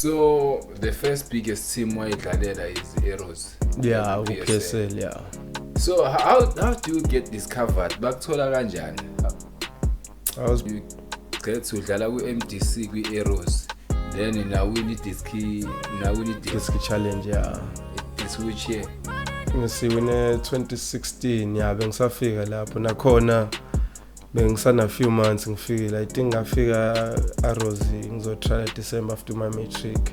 So the first biggest team wayidlalela is Arrows. Yeah, ku-PSL, yeah. So how do you get discovered? Bakuthola kanjani? I was You get to udlala ku-MDC kwi-Arrows. Then nawin i-diski nawin i-diski Diski Challenge, yeah. This which year? Ngisiwine 2016, yeah, bengisafika lapho nakhona bengisana few months ngifikile. I think ngafika Arrows ngizotry December after my matric.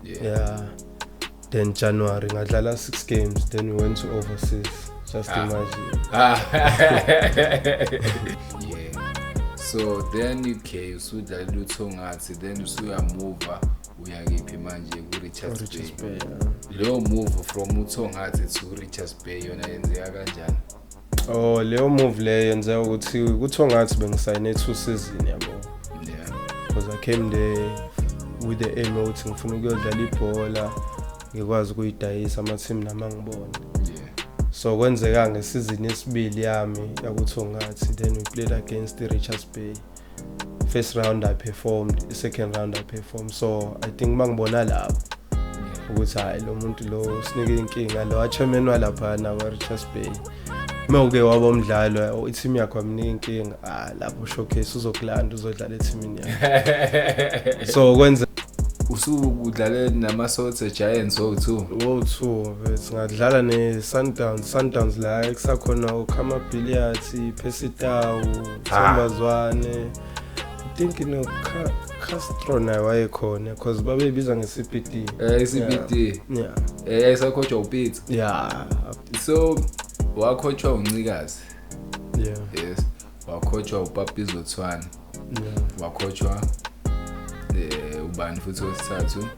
Yeah. Then January ngadlala 6 games, then we went to overseas. Just imagine. Yeah. So then okay, usudlala uThongathi, then usuyamuva uya kephi manje ku Richards Richards Bay. Bay, yeah. Leyo move from uThongathi to Richards Bay yona yenzeka kanjani? Oh, leyo move leyo yenzeka ukuthi kuThongathi bengisayine 2 season, yabo. Yeah. Because I came there with the aim ukuthi ngifuna ukuyodlala ibhola, ngikwazi ukuyidayisa ama team nama ngibona. Yeah. So kwenzeka ngesizini yesibili yami yakuThongathi, then we played against the Richards Bay. First round I performed, the second round I performed. So I think mangibona lapho ukuthi hayi lo muntu lo sinike inkinga lo chairman walapha na wa Richards Bay. Mawuke waba umdlalo i-team yakho amnika inkinga, lapho showcase uzokulanda uzodlala e-teamini yakho. So kwenza usudlale nama-Soweto Giants o2. O2 mfethu, ngadlala ne-Sundowns, Sundowns la ekusakhona uKhama Billiat, Percy Tau, Themba Zwane. I think no Castro naye wayekhona because babeyibiza nge-CPD. CPD. Yeah. Yayisakhotshwa uPitso. Yeah. So wakhotshwa uNcikazi. Yeah. Yes. Wakhotshwa uPapi Zothwane. Yeah. Wakhotshwa ubani futhi wesithathu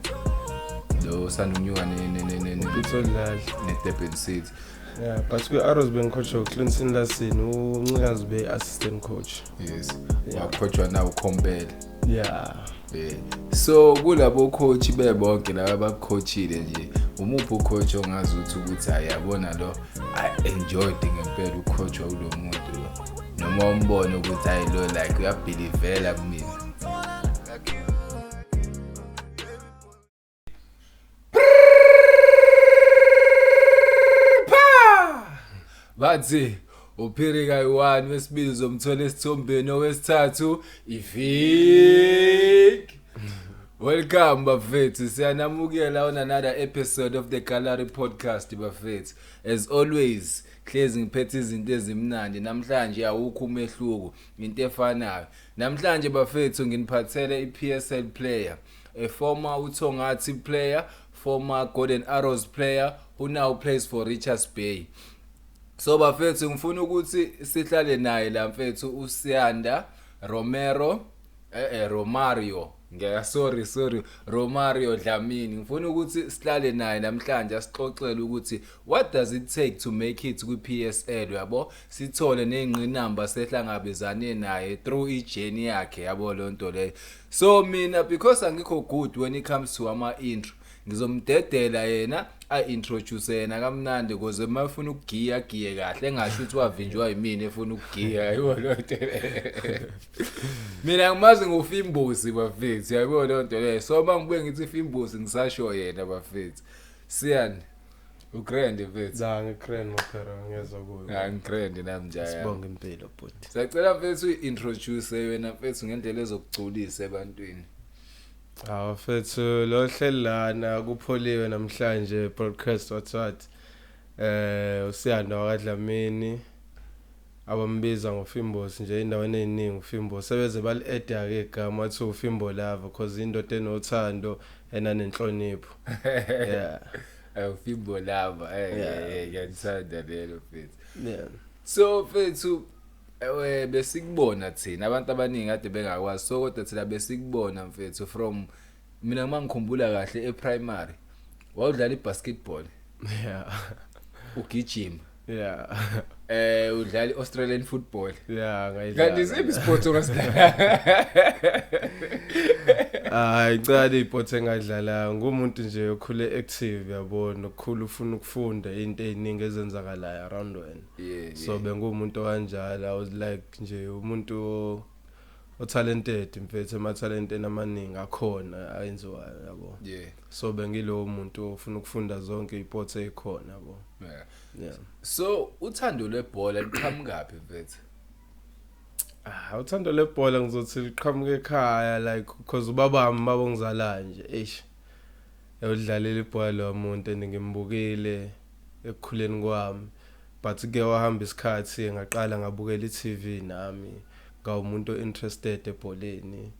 lo sandunyuka ne Pitso Dladla ne-Durban City. Yeah, but kwi-Arrows bengikhotshwa uClinton Larsen, uNcikazi be-assistant coach. Yes. Yeah. Wakhotshwa na uKhompela. Yeah. Yeah. So kulabo coach bebonke laba abakucoachile nje, umuphi ucoach ongazi ukuthi hayi yabona lo I enjoyed ngempela ucoachwa kulo muntu lo, noma umbone ukuthi hayi lo like uyabelievela kumina. Bathi uPhiri kayi-1 wesibili uzomthola esithombeni, owesithathu ifik. Welcome bafethu, siyanamukela on another episode of the Gallery Podcast bafethu. As always, hlezi ngiphethe izinto ezimnandi. Namhlanje awukho umehluko, into efanayo. Namhlanje bafethu nginiphathele i-PSL player, a former uThongathi player, former Golden Arrows player who now plays for Richards Bay. So bafethu ngifuna ukuthi sihlale naye la mfethu uSiyanda Romero Romario. Ngiya sorry Romario Dlamini. Ngifuna ukuthi sihlale naye namhlanje asixoxele ukuthi what does it take to make it ku PSL, yabo? Sithole nezingqinamba sehlangabezane naye through i-journey yakhe, yabo lonto leyo. So mina because angikho good when it comes to ama intro, ngizomdedela yena a-introduce yena kamnandi ukuze uma efuna ukugiya agiye kahle, engasho ukuthi wavinjwa yimina efuna ukugiya, yabo lonto leyo. Mina ngimazi ngoFimbosi bafethu, yabo lonto leyo. So uma ngibuye ngithi Fimbosi ngisasho yena bafethu. Siyani ugrand mfethu. Za ngigrand maphera ngezwa kuyo. Ah ngigrand nami nje. Sibonge impilo bhuti. Siyacela mfethu uintroduce wena mfethu ngendlela ezokugculisa ebantwini. Awu mfethu lo hleli lana kupholiwe namhlanje broadcast what uSiyanda wakaDlamini abambiza ngoFimbosi nje endaweni eziningi uFimbosi sebeze bali-add ke igama athi uFimbo Lava because indoda enothando enanenhlonipho. Yeah. uFimbo Lava ngiyathanda lelo mfethu. Yeah. So mfethu besikubona thina abantu abaningi kade bengakwazi, so kodwa thina besikubona mfethu from mina uma ngikhumbula kahle eprimary wawudlala ibasketball. Yeah. Ugijima. Yeah. Udlala iAustralian football. Yeah, ngayidlala. Kanti isiphi sport ongasidlala? Hayi cha iport engadlala ngumuntu nje okhule active yabona, okukhulu ufuna ukufunda into eziningi ezenzakalayo around wena. Yeah. So bengumuntu kanjalo, I was like nje umuntu Otalented mfethu, ematalenteni amaningi akhona ayenziwayo, yabo. So bengilowo muntu ofuna ukufunda zonke isports ezikhona, yabo. Yeah. So uthando lwebhola liqhamukaphi, mfethu? Ah, uthando lebhola ngizothi liqhamuka ekhaya, like, because ubabami, baba ongizalayo nje, eish, eyodlalela ibhola lo muntu and ngimbukile ekukhuleni kwami, but ke wahamba isikhathi ngaqala ngabukela i-TV nami, ngawumuntu interested ebholeni.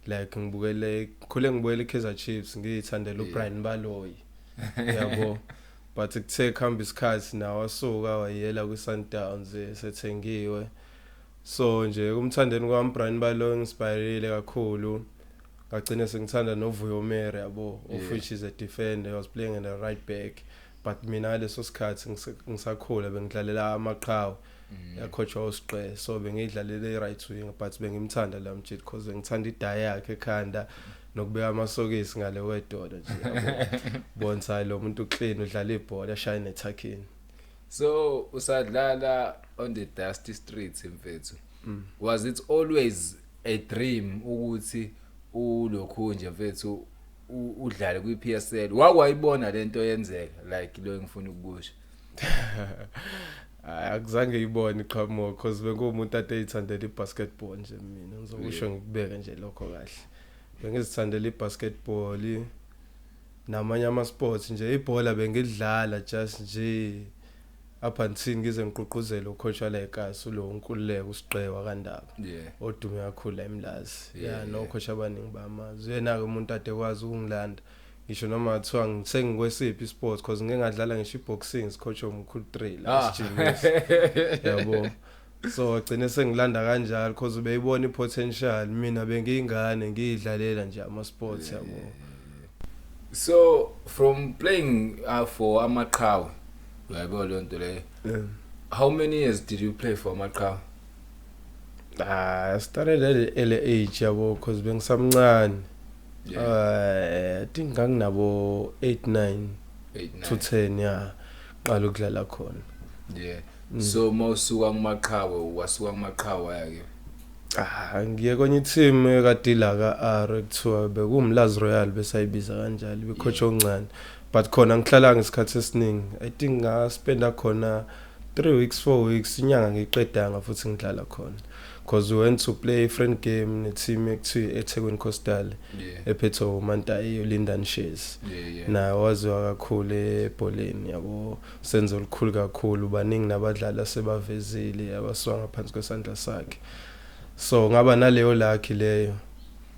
Like, ngibukele, khule ngibukela iKaizer Chiefs, ngiyithandela uBrian Baloyi, yabo, but kuthe kuhamba isikhathi nawo wasuka wayela kwi-Sundowns sethengiwe. So nje kumthandeni kwami Brian Baloyi inspireile kakhulu, ngagcina sengithanda noVuyo Mere, yabo, of which is a defender. He was playing in the right back, but mina ngaleso sikhathi ngisakhula bengidlalela Amaqhawe yacoachwa uSiqe, so bengidlalela i-right wing, but bengimthanda la mjit because bengithanda idayi yakhe ekhanda nokubeka amasokisi ngale wedolo nje, yabo, bonisa lo muntu clean, udlala ibhola, ashaya netakhini. So usadlala on the dusty streets, mfethu, was it always a dream ukuthi ulokhu nje, mfethu, udlale kwi-PSL? Wakwayibona lento yenzeka, like lo engifuna ukukusho? Hayi, akuzange ngiyibone iqhamuka because bengumuntu ade eyithandela ibasketball nje. Mina ngizokusho, ngikubeke nje lokho kahle, bengizithandela ibasketball namanye ama sports nje. Ibhola bengidlala just nje up until ngize ngiqhuquzele ucoach wala eKasi, ulo uNkululeko uSiqewa kaNdaba, odume kakhulu la eMlazi. Yeah, no coach abaningi bamazi. Uyena ke umuntu ade kwazi ukungilanda ngisho noma kuthiwa ngisengikwesiphi isport, because ngike ngadlala ngisho iboxing, sicoach omkhulu 3 la sijimisa, yabo. So agcine sengilanda kanjalo because ubeyibona i-potential. Mina bengiyingane, ngiyidlalela nje ama sports, yabo. So from playing for Amaqhawe, uyayibona leyo nto leyo, how many years did you play for Amaqhawe? Ah, I started at an early age, yabo, because bengisamncane. I think nganginabo 8 9 8 to 9 10, yeah, qala ukudlala khona. So mawusuka kuMaqhawe, wasuka kuMaqhawe waya ke? Ah, ngiye kwenye team ekade la ka R, kuthiwa bekuMlazi Royal, besayibiza kanjalo, becoach oncane, but khona ngihlala ngesikhathi esiningi. I think ngaspenda khona 3 weeks, 4 weeks, inyanga ngiqedanga futhi ngidlala khona, because we went to play friend game ne-team ekuthiwa eThekwini Coastal, ephethwe uMantayi uLindan Shays. Naye waziwa kakhulu ebholeni, yabo, senzo olukhulu kakhulu, baningi nabadlali asebavezile abasuka ngaphansi kwesandla sakhe. So ngaba naleyo lucky leyo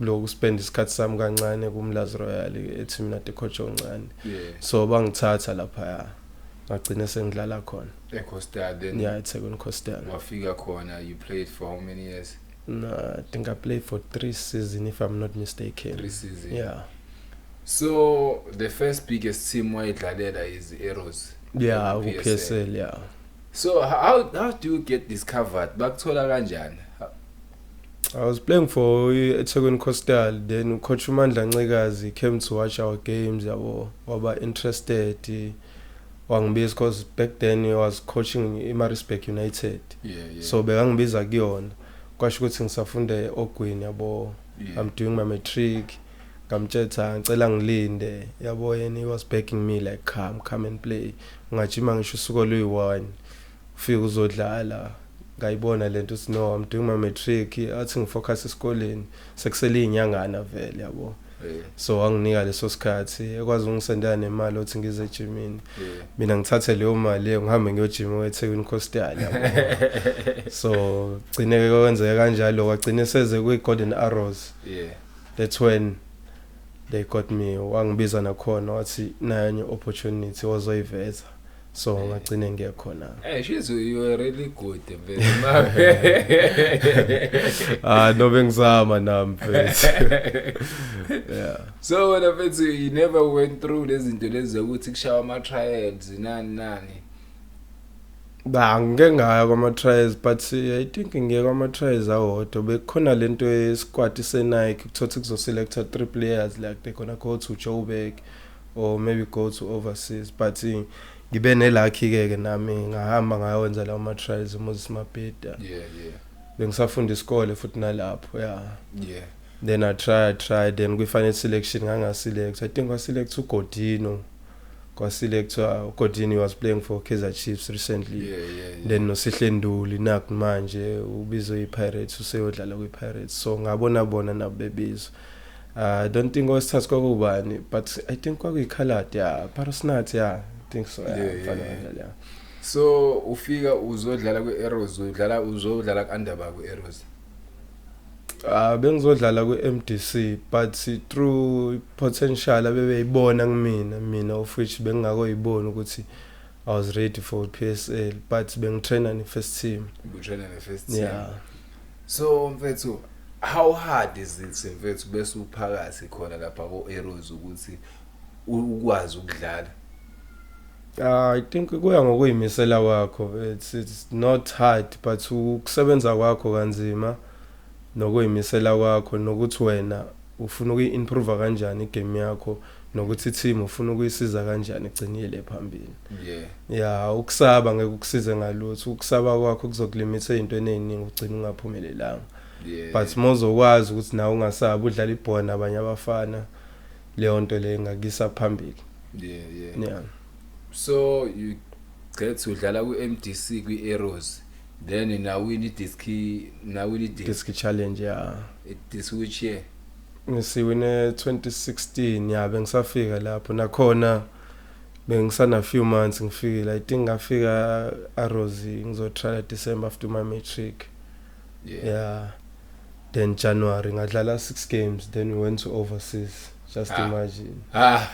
lokhu spend isikhathi sami kancane kuMlazi Royal, eteam nade coach oncane. So bangithatha lapha, ngagcina sengidlala khona. ECoastal then? Yeah, eThekwini Coastal. Wafika khona, you played for how many years? No, I think I played for 3 seasons, if I'm not mistaken. 3 seasons? Yeah. So the first biggest team wayidlalela is Arrows? Yeah. Ku-PSL. Ku-PSL, yeah. So how do you get discovered? Bakuthola kanjani? I was playing for eThekwini Coastal, then coach uMandla Ncikazi came to watch our games, yabo, waba interested, wangibiza because back then he was coaching iMaritzburg United. So bekangibiza kuyona, kwasho ukuthi ngisafunda eOgwini, yabo. I'm doing my matric. Ngamtshetha ngicela ngilinde, yabo. Yena he was begging me like, "Come, come and play, ungajima ngisho usuku oluyi-1, ufike uzodlala." Ngayibona lento uthi, "No, I'm doing my matric." Athi ngifocus esikoleni, sekusele inyangana vele, yabo. So wanginika leso sikhathi, ekwazi ukungisendela nemali othi ngize ejimini. Mina ngithathe leyo mali leyo, ngihambe ngiyojima eThekwini Coastal, yabo. So gcine kwenzeka kanjalo, kwagcine seze kwi-Golden Arrows. That's when they got me. Wangibiza nakhona, wathi nayo opportunity wazoyiveza, so ngagcine ngiye khona. Hey, she's you were really good, mfethu. Ah no, bengizama nami, mfethu, yeah. So wena, mfethu, you never went through lezi zinto lezi zokuthi kushawa ama trials nani nani? Ba ngike ngaya kwama trials, but I think ngiye kwama trials awodwa. Bekukhona lento yesquad se-Nike, kuthiwa kuzoselecta three players, like they gonna go to Joburg or maybe go to overseas, but ngibe nelucky ke nami, ngahamba ngayenza lawo ma trials Moses Mabhida. Bengisafunda isikole futhi nalapho, yeah. Then I tried then kwi-final selection ngangaselect. I think kwaselect uGodino, kwaselectwa uGodino, he was playing for Kaizer Chiefs recently. Then noSihle Nduli nak manje ubizwe iPirates, useyodlala kwiPirates, so ngabona bona nabo bebizwa. I don't think owesithathu kwakubani, but I think kwakuyikhaladi, yeah, Parasnat, yeah, I think so, yeah. Mfana kanjalo, yeah. So ufika uzodlala kwi-Arrows, udlala, uzodlala ku-Andaba kwi-Arrows? Ah, bengizodlala ku-MDC, but through potential abebeyibona kumina, mina of which bengingakoyibona ukuthi I was ready for PSL, but bengitraina ne-first team. Ubutraina ne-first team? Yeah. So mfethu, how hard is it, mfethu, bese uphakathi khona lapha ko-Arrows ukuthi ukwazi ukudlala? I think kuya ngokuyimisela kwakho. It's not hard, but ukusebenza kwakho kanzima nokuyimisela kwakho nokuthi wena ufuna ukuyi-improve kanjani igame yakho nokuthi team ufuna ukuyisiza kanjani igcinile phambili. Yeah, ukusaba ngeke ukusize ngalutho. Ukusaba kwakho kuzokulimitha ezintweni eziningi, ugcine ungaphumelelanga. But mawuzokwazi ukuthi nawe ungasabi, udlala ibhola nabanye abafana, leyo nto leyo ingakuyisa phambili. Yeah. So you get udlala ku-MDC kwi-Arrows, then nawin idiski, nawin idiski. Diski Challenge, yeah. This which year? Ngisiwine 2016, ya, bengisafika lapho nakhona, bengisana few months ngifikile. I think ngafika Arrows ngizotry December after my matric. Yeah, then January ngadlala 6 games, then we went to overseas, just imagine. Ah.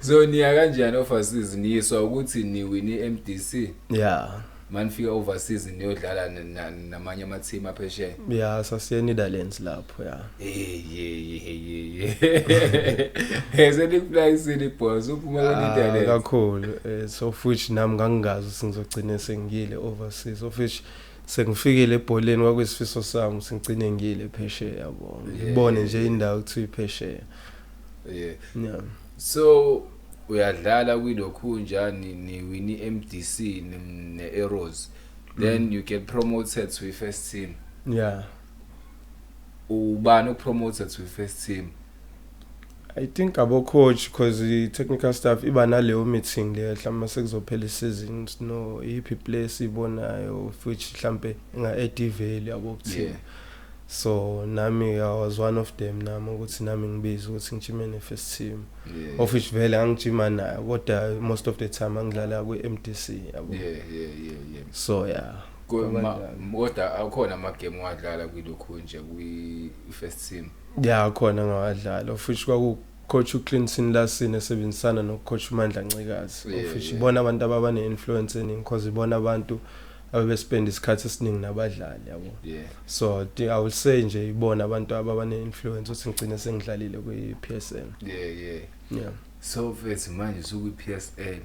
So niya kanjani overseas? Niyiswa ukuthi niwine i-MDC? Yeah. Manifika overseas niyodlala namanye ama-team aphesheya? Yeah, sasiye Netherlands lapho, yeah. Hey, hey, hey, hey, hey, senikuflayisile ibhola, uphuma kwe-Netherlands. Kakhulu, so futhi nami ngangingazi ukuthi ngizogcina sengiyile overseas, of which sengifikile ebholeni kwakuyisifiso sami ukuthi ngigcine ngiyile phesheya, yabo, ngibone nje indawo kuthiwa iphesheya. Yeah. So uyadlala kwilokhunja, niwini i-MDC ne-Arrows, then you get promoted to i-first team. Yeah. Ubani upromoted to i-first team? I think abo coach, because the technical staff iba naleyo meeting le mhlawumbe sekuzophela isizini, no iphi place ibonayo which mhlambe inga add value, yabo, kuthina. So nami I was one of them, nami ukuthi nami ngibiza ukuthi ngijime ne first team, of which vele angijima nayo, kodwa most of the time angidlala kwi MDC, yabo. So yeah. Kodwa akhona ama-game wadlala kwilokhunja kwi-first team? Yeah, khona ngawadlala, of which kwaku coach uClinton Larsen esebenzisana no coach uMandla Ncikazi, of which ibona abantu ababa influence eningi because ibona abantu abebespend isikhathi esiningi nabadlali, yabo. So I will say nje ibona abantu ababa ne-influence ukuthi ngigcine sengidlalile kwi-PSL. Yeah. So mfethu, manje usukwi-PSL,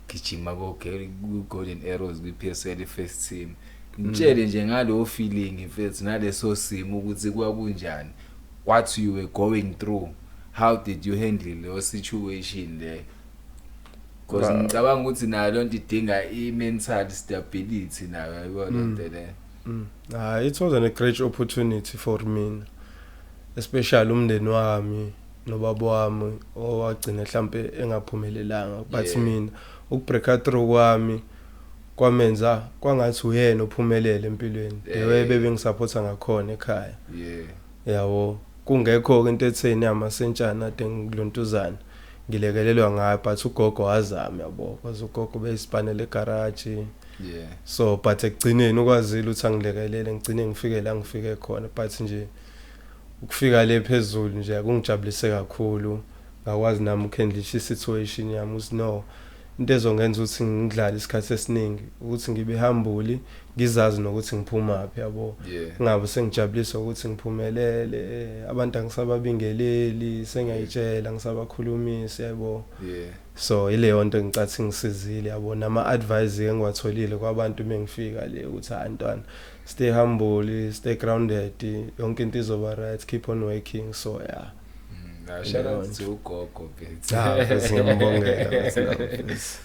gijima ku-Golden Arrows kwi-PSL i-first team. Ngitshele nje ngalowo feeling, mfethu, naleso simo ukuthi kwakunjani, what you were going through, how did you handle leyo situation le, because ngicabanga ukuthi nayo lonto idinga i-mental stability nayo, yayibona lento le. Ah, it wasn't a great opportunity for me, especially umndeni wami nobaba wami owagcina mhlambe engaphumelelanga, but mina ukubreaka through kwami kwamenza kwangathi uyena ophumelele empilweni, the way bebengisupporta ngakhona ekhaya, yabo, kungekho into etheni yamasentshana ade ngilontuzana ngilekelelwa ngayo, but ugogo wazama, yabo, because ugogo beyisipanele egarage. So but ekugcineni ukwazile ukuthi angilekelele ngigcine ngifike la ngifike khona, but nje ukufika le phezulu nje akungijabulise kakhulu, ngakwazi nami ukuhandlisha i-situation yami ukuthi no, into ezongenza ukuthi ngidlale isikhathi esiningi ukuthi ngibe humble, ngizazi nokuthi ngiphumaphi, yabo, ngabe sengijabulisa ukuthi ngiphumelele, abantu angisababingeleli, sengiyayitshela ngisabakhulumisa, yabo. So ileyo nto ngicathi ngisizile, yabo, nama advice engiwatholile kwabantu mengifika le ukuthi hayi ntwana, stay humble, stay grounded, yonke into izoba right, keep on working, so yeah. Shout out to ugogo, mfethu. Ah, mfethu, ngiyambongela mfethu, mfethu.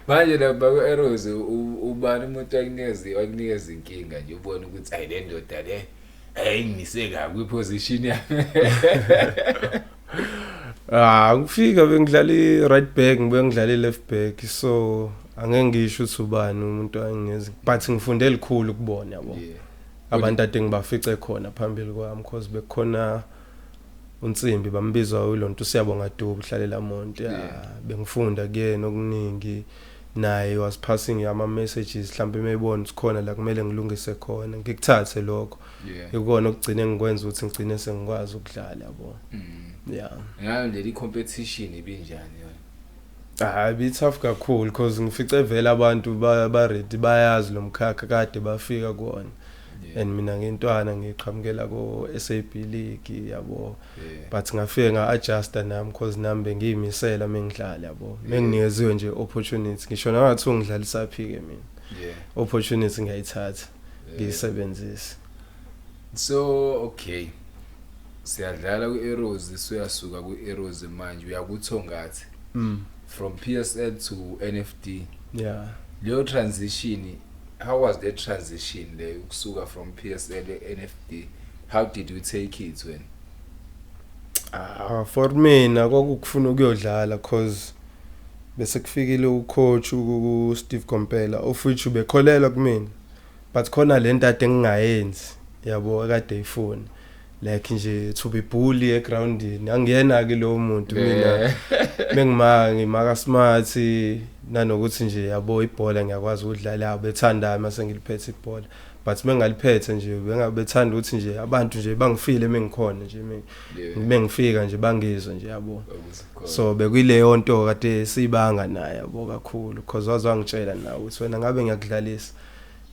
Manje lapha ku-Arrows ubani umuntu wakunikeza inkinga nje ubone ukuthi ayi le ndoda le ayingimise kabi kwiposition yami. Ah, ngifika bengidlala i-right back, ngibuye ngidlala i-left back, so angeke ngisho ukuthi ubani umuntu angingezi, but ngifunde elikhulu kubona, yabo. Abantu ade ngibafice khona phambili kwami, cause bekukhona uNsimbi, bambiza ulonto uSiyabonga Dube, uhlalela Monti. Bengifunda kuyena okuningi, naye was passing ama messages, mhlawumbe mayibona ukuthi khona la kumele ngilungise khona, ngikuthathe lokho. Ikona okugcine ngikwenza ukuthi ngigcine sengikwazi ukudlala, yabo. Yeah. Ngayo nje i-competition ibinjani yona? Hayi, bi tough kakhulu, because ngifice vele abantu ba ready, bayazi lo mkhakha kade bafika kuwona. And mina ngintwana ngiqhamukela ko SAB League, yabo. But ngafike nga-adjusta nami, cause nami bengiyimisela mengidlala, yabo. Menginikeziwe nje opportunity, ngisho nangathi ungidlalisa phi ke mina, opportunity ngiyayithatha, ngiyisebenzise. So okay, siyadlala ku-Arrows, suyasuka ku-Arrows manje uyakuThongathi. From PSL to NFD. Leyo transition, how was that transition le ukusuka from PSL e-NFD? How did you take it when? Ah, for mina kwakufuna ukuyodlala, cause bese kufikile ucoach u Steve Kompela, of which ubekholelwa kumina, but khona lento ade ngingayenzi, yabo, akade ifuna like nje to be bully egroundini. Angiyena ke lo muntu mina, mengima ngimaka smart, nanokuthi nje, yabo, ibhola ngiyakwazi ukudlala, bethanda mase ngiliphethe ibhola, but mengaliphethe nje bengabethanda ukuthi nje abantu nje bangifile mengikhona nje, bengifika nje bangizwe nje, yabo. So bekuyileyo nto kade sibanga naye, yabo, kakhulu, because wazwangitshela nawe ukuthi wena ngabe ngiyakudlalisa,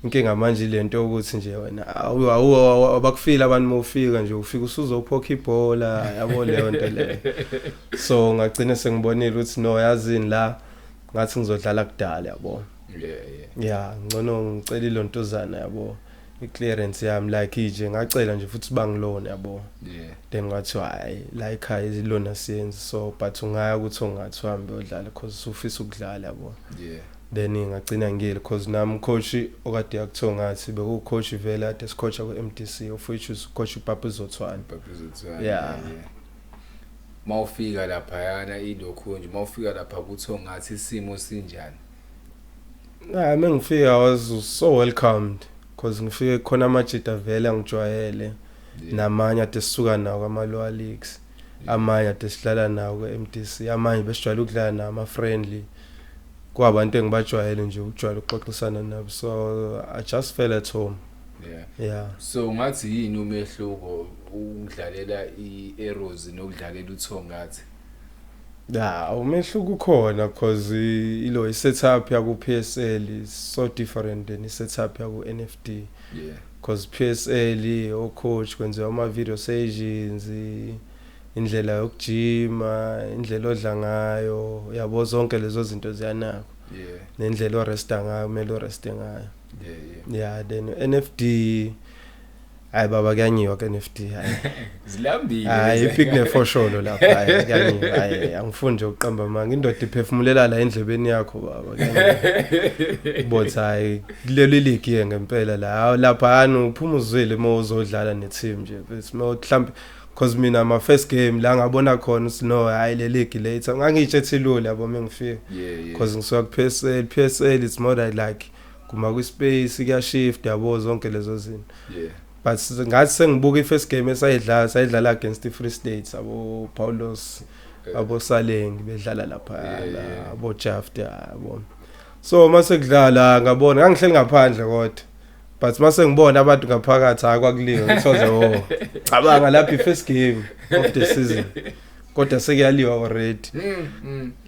inkinga manje lento ukuthi nje wena awu abakufila abantu, mawufika nje ufika usuzophokha ibhola, yabo, leyo nto leyo. So ngagcina sengibonile ukuthi no, yazini la ngathi ngizodlala kudala, yabo. Yeah, ngcono ngicela ilontuzana, yabo, i-clearance yami, like nje ngacela nje futhi bangilona, yabo. Then ngathi hayi, la ekhaya ilona siyenzi, so but ungaya ukuthi ungathi uhambe uyodlala because usufisa ukudlala, yabo. Then ngagcina ngile, because nami coach okade yakuthiwa ngathi bekucoach vele ade sicoacha ku-MDC, of which is coach uPapa Zothwane. Papa Zothwane. Yeah. Mawufika lapha yana ilokhu nje, mawufika lapha kuthiwa ngathi isimo sinjani? Ah, mengifika I was so welcomed, because ngifike khona amajita vele angijwayele, namanye ade sisuka nawo kwama lower leagues, amanye ade sidlala nawo ku-MDC, amanye besijwayele ukudlala nawo ama friendly, kwabantu engibajwayele nje ukujwayele ukuxoxisana nabo, so I just felt at home. Yeah. So ngathi yini umehluko ukudlalela i-Arrows nokudlalela uThongathi? Yeah, umehluko ukhona, because ilo i-setup yaku PSL is so different than i-setup yaku NFD. Because PSL o coach kwenziwa ama video sessions, indlela yokujima, indlela odla ngayo, yabo, zonke lezo zinto ziyanakho. Nendlela oresta ngayo, kumele oreste ngayo. Yeah, then NFD, hayi baba, kuyanyiwa ku NFD, hayi. Zilambile. Hayi, ipik nefosholo lapha, hayi, kuyanyiwa, hayi, angifuni nje ukuqamba manga, indoda iphefumulela la endlebeni yakho baba, kuyanyiwa. Bothi hayi, kuleli league ye ngempela la lapha hani uphuma uzwile uma uzodlala ne-team nje bese mhlawumbe, cause mina my first game la ngabona khona ukuthi no, hayi, le league le ngangiyitshethi lula, yabo, mengifika. Because ngisuka ku PSL, PSL it's more like kuma ku space, kuya shift, yabo, zonke lezo zinto. But ngathi sengibuka i-first game esayidlala, sayidlala against i-Free State, abo Paulos, abo Saleng bedlala lapha, abo Jaft, yabo. So mase kudlala ngabona ngangihleli ngaphandle kodwa, but mase ngibona abantu ngaphakathi, hayi, kwakuliwe, ngithoze oh, cabanga lapha i-first game of the season kodwa sekuyaliwa already.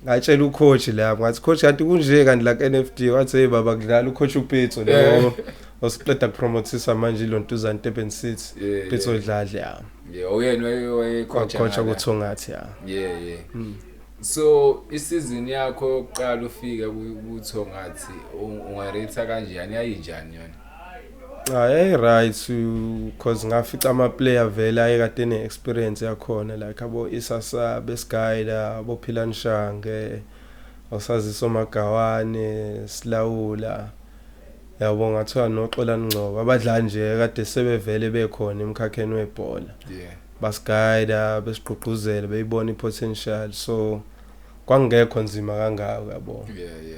Ngatshela ucoach lapho, ngathi, "Coach, kanti kunje kanti la ku-NFD?" Wathi, "Hey baba, kudlala ucoach uPitso lo osiqeda kupromotisa manje ilontuzana Durban City." Pitso dladla, ya. Yeah, uyena wayecoach. Coach kuThongathi, ya. Yeah. So isizini yakho yokuqala ufika kuThongathi ungarate kanjani, yayinjani yona? Hayi, right, because ngafica ama player vele ayekade ne experience yakhona, like abo Isasa besigayida, abo Philani Shange, Osaziso Magawane, Silawula, yabo, ngathiwa noXolani Ngcobo, abadlali nje kade sebevele bekhona emkhakheni webhola. Basiguide, besigqugquzela, beyibona i-potential, so kwangekho nzima kangako, yabo.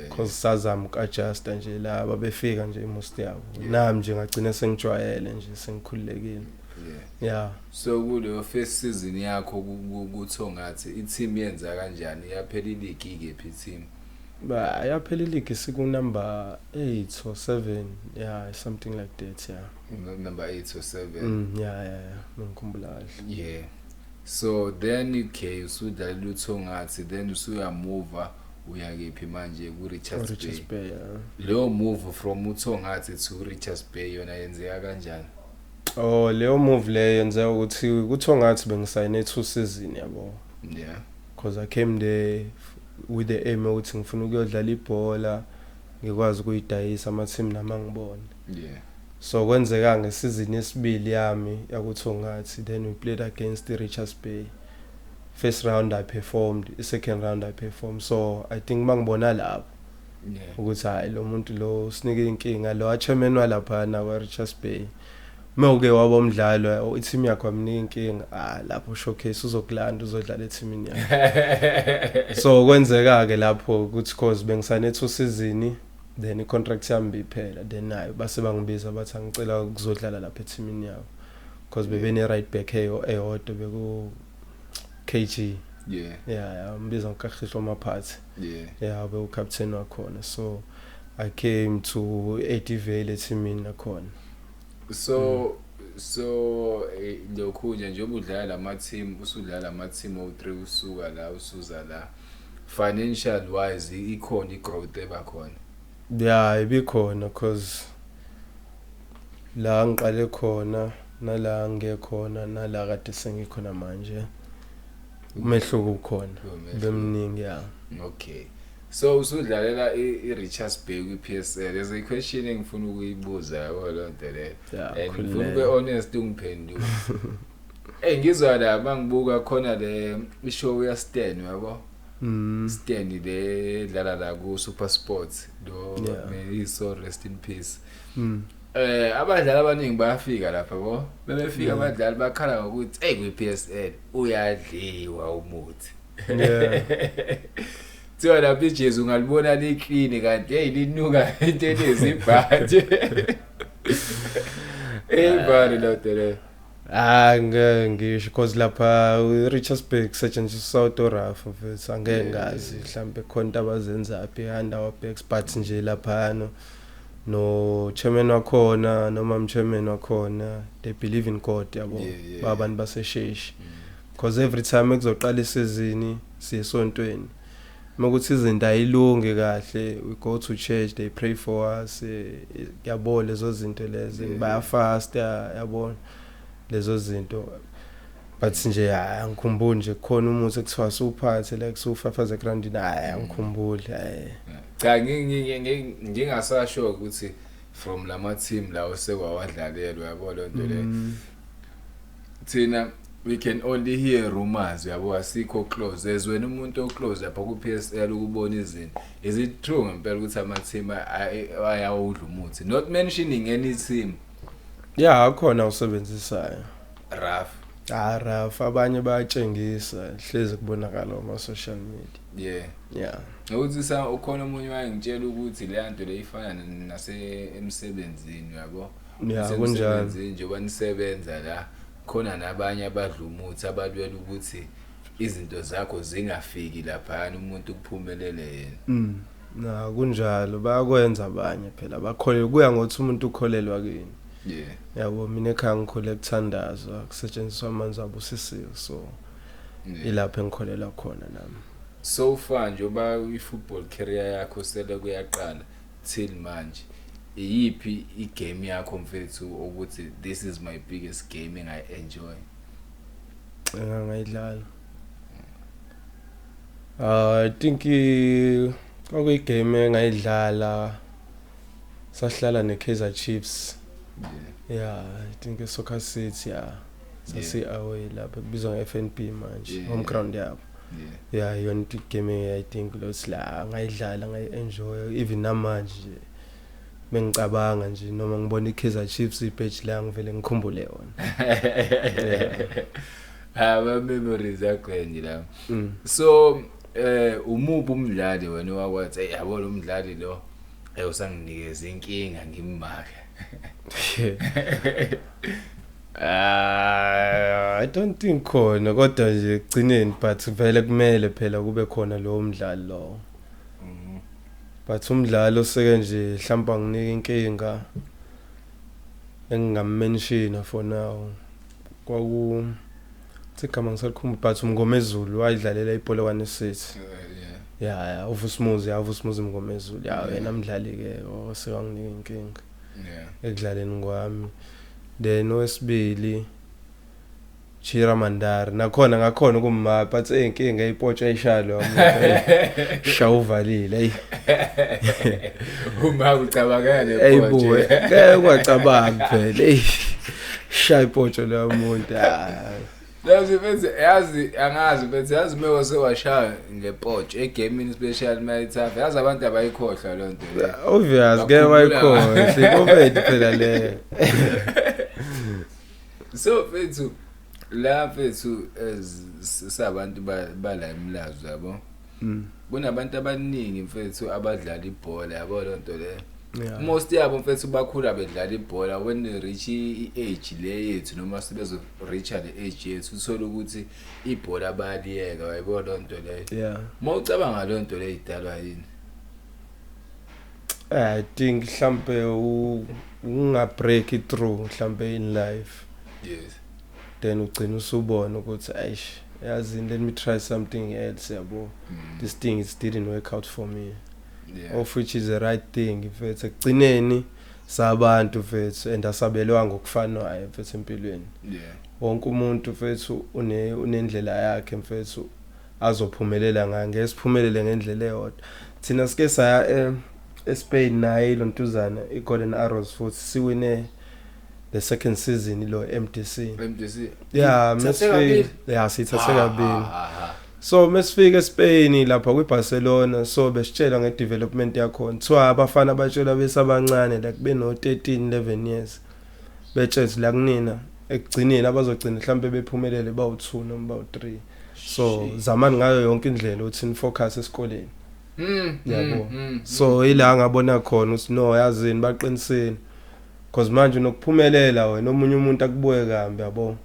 Cause sazama uku-adjusta nje laba befika nje most yabo. Nami nje ngagcina sengijwayele nje, sengikhululekile. Yeah. So kuleyo first season yakho kuThongathi, i-team yenza kanjani? Yaphela iligi ikephi i-team? Ba yaphela iligi siku number 8 or 7, yeah, something like that, yeah. Number 8 or 7? Yeah, ngikhumbula kahle. Yeah, so then okay, usudlalela uThongathi, then usuyamuva uya kephi manje? Ku Richards Richards Bay? Bay, yeah. Leyo move from uThongathi to Richards Bay yona yenzeka kanjani? Oh, leyo move leyo yenzeka ukuthi kuThongathi bengisayine 2 season, yabo. Because I came there with the aim ukuthi ngifuna ukuyodlala ibhola, ngikwazi ukuyidayisa ama team nama ngibone. So kwenzeka ngesizini yesibili yami yakuThongathi, then we played against the Richards Bay. First round I performed, second round I performed, so I think mangibona lapho ukuthi hayi, lo muntu lo usinike inkinga, lo chairman walapha na kwa Richards Bay, mawuke waba umdlalo i-team yakho amnika inkinga, ah, lapho showcase uzokulanda uzodlala e-teamini yakho. So kwenzeka ke lapho ukuthi cause bengisane 2 season, then i-contract yami biphela, then nayo base bangibiza bathi angicela ukuzodlala lapha e-teamini yabo because bebene right back eyodwa, beku KG. Yeah, ambiza ngoKagiso Maphathi. Yeah, bewu captain wakhona, so I came to add value e-teamini nakhona. So lokhu nje, njengoba udlala lama team, usudlala ama team o3, usuka la usuza la, financial wise ikhona igrowth ebakhona? Yeah, ibikhona, cause la ngiqale khona nala ngiyekhona nala kade sengikhona manje, umehluko ukhona. Umehluko. Bemningi, yeah. Okay, so usudlalela i-Richards Bay kwi-PSL. There's a question engifuna ukuyibuza, yabo, loo nto leyo. Yeah. And ngifuna Khululeka. ube honest ungiphendule. Hey, ngizwa la mangibuka khona le ishow ya Stan, yabo. Stan le dlala la ku Super Sports lo. May he so rest in peace. Abadlali abaningi bayafika lapha, bo bebefika abadlali bakhala ngokuthi hey, kwi PSL uyadliwa umuthi. Thiwa lapha ijezi ungalibona liclean, kanti hey, linuka into elezibhathi. Eh, bani lo tele. Ah, ngeke ngisho, because lapha Richards Bay kusetshenziswa South Rough mfethu, angeke ngazi mhlambe khona into abazenza behind our backs, but nje lapha no chairman wakhona noma chairman wakhona, they believe in God, yabo. Babantu basesheshi, because every time ekuzoqala isizini siye esontweni, makuthi izinto ayilungi kahle, we go to church, they pray for us, yabo, lezo zinto lezo. Bayafasta, yabo, lezo zinto. But nje hayi, angikhumbuli nje khona umuthi ekuthiwa suphathe like sufafaza egroundini, hayi, angikhumbuli, hayi. Cha, ngingasasho ukuthi from lama team lawo sekwawadlalelwa, yabo, lo nto le. Thina we can only hear rumors, yabo, asikho close as wena umuntu oclose lapha ku PSL ukubona izinto. Is it true ngempela ukuthi ama team ayawudla umuthi, not mentioning any team? Yeah, akhona usebenzisayo. Rough? Ah, rough, abanye bayatshengisa, hleze kubonakala kuma social media. Yeah. Ukuthi sa ukhona omunye wayengitshela ukuthi le nto le ifana nase emsebenzini, yabo. Yeah, kunjalo. Emsebenzini njengoba nisebenza la khona nabanye abadla umuthi, abalwela ukuthi izinto zakho zingafiki laphana, umuntu kuphumelele yena. Na kunjalo, bayakwenza abanye phela, bakholelwa, kuya ngokuthi umuntu ukholelwa kini. Yabo, mina ekhaya ngikhule kuthandazwa, kusetshenziswa amanzi abusisiwe, so ilapho engikholelwa khona nami. So far, njengoba i-football career yakho sele kuyaqala till manje, iyiphi igame yakho mfethu ukuthi this is my biggest game engayi-enjoy? Engangayidlala, I think kwakuyigame engayidlala sahlala ne-Kaizer Chiefs. Yeah, I think e-Soccer City, yeah, sasi away lapha kubizwa nge-FNB manje, home ground yabo. Yeah, yona game, I think lo sila ngayidlala, ngayi-enjoy. Even namanje nje mengicabanga nje noma ngibona iKaizer Chiefs ibadge la, ngivele ngikhumbule yona. Ama memories akho nje la. So umuphi umdlali wena wakwathi, hey, yabo, lo mdlali lo usanginikeza inkinga ngimake? Ah, I don't think khona, kodwa nje ekugcineni, but vele kumele phela kube khona lo mdlali lo. But umdlalo oseke nje mhlawumbe anginika inkinga engingamention for now, kwaku igama ngisalikhumbula, but uMngomezulu wayidlalela iPolokwane City. Yeah, uVusumuzi, ya, uVusumuzi Mngomezulu, ya, yena mdlali ke osewanginika inkinga ekudlaleni kwami. Then owesibili, Chira Mandari, nakhona ngakhona ukumma, but eyinkinga ipotsha ayishalo, shawuvalile, hey. Uma ucabangela. Eyibuwe ngeke ungacabangi phela, hey, shaya ipotsho leyo muntu, ah. Yazi mfethu, yazi angazi mfethu, yazi meko sewashaya ngepotsho egamini, special mayithafa, yazi abantu abayikhohlwa leyo nto leyo. Obvious, ngeke bayikhohle, ikomedi phela leyo. So mfethu, la mfethu, sabantu bala eMlazi, yabo, kunabantu abaningi mfethu abadlala ibhola, yabo, loo nto leyo. Most yabo mfethu bakhula bedlala ibhola. When they reach i-age le yethu noma sebezo reach le age yethu, uthola ukuthi ibhola bayaliyeka, wayibona loo nto leyo? Yeah. Uma ucabanga leyo nto leyo, idalwa yini? I think mhlambe unga break it through mhlambe in life, then ugcina usubona ukuthi, eish, yazi, let me try something else, yabo. This thing is didn't work out for me, of which is the right thing mfethu. Ekugcineni sabantu mfethu, and asabelwanga ngokufanayo mfethu empilweni. Wonke umuntu mfethu unendlela yakhe mfethu azophumelela ngayo. Ngeke siphumelele ngendlela eyodwa. Thina sike saya eSpain naye lontuzana iGolden Arrows, futhi siwine the second season lo MDC. MDC. Yeah. Ithathe Mesifika kabili? Yeah, sithathe kabili. Ah, ah. So mesifika eSpain lapha kwiBarcelona, so besitshela ngedevelopment yakhona, kuthiwa abafana batshelwa besabancane, like beno 13 11 years, betshela la kunina ekugcineni abazogcina mhlambe bephumelele bawu2 noma bawu3, so Shit. zamani ngayo yonke indlela ukuthi nifocus esikoleni, yabo. So ila ngabona khona ukuthi no, yazini, baqinisile, because manje nokuphumelela wena, omunye umuntu akubuye kambi, yabo,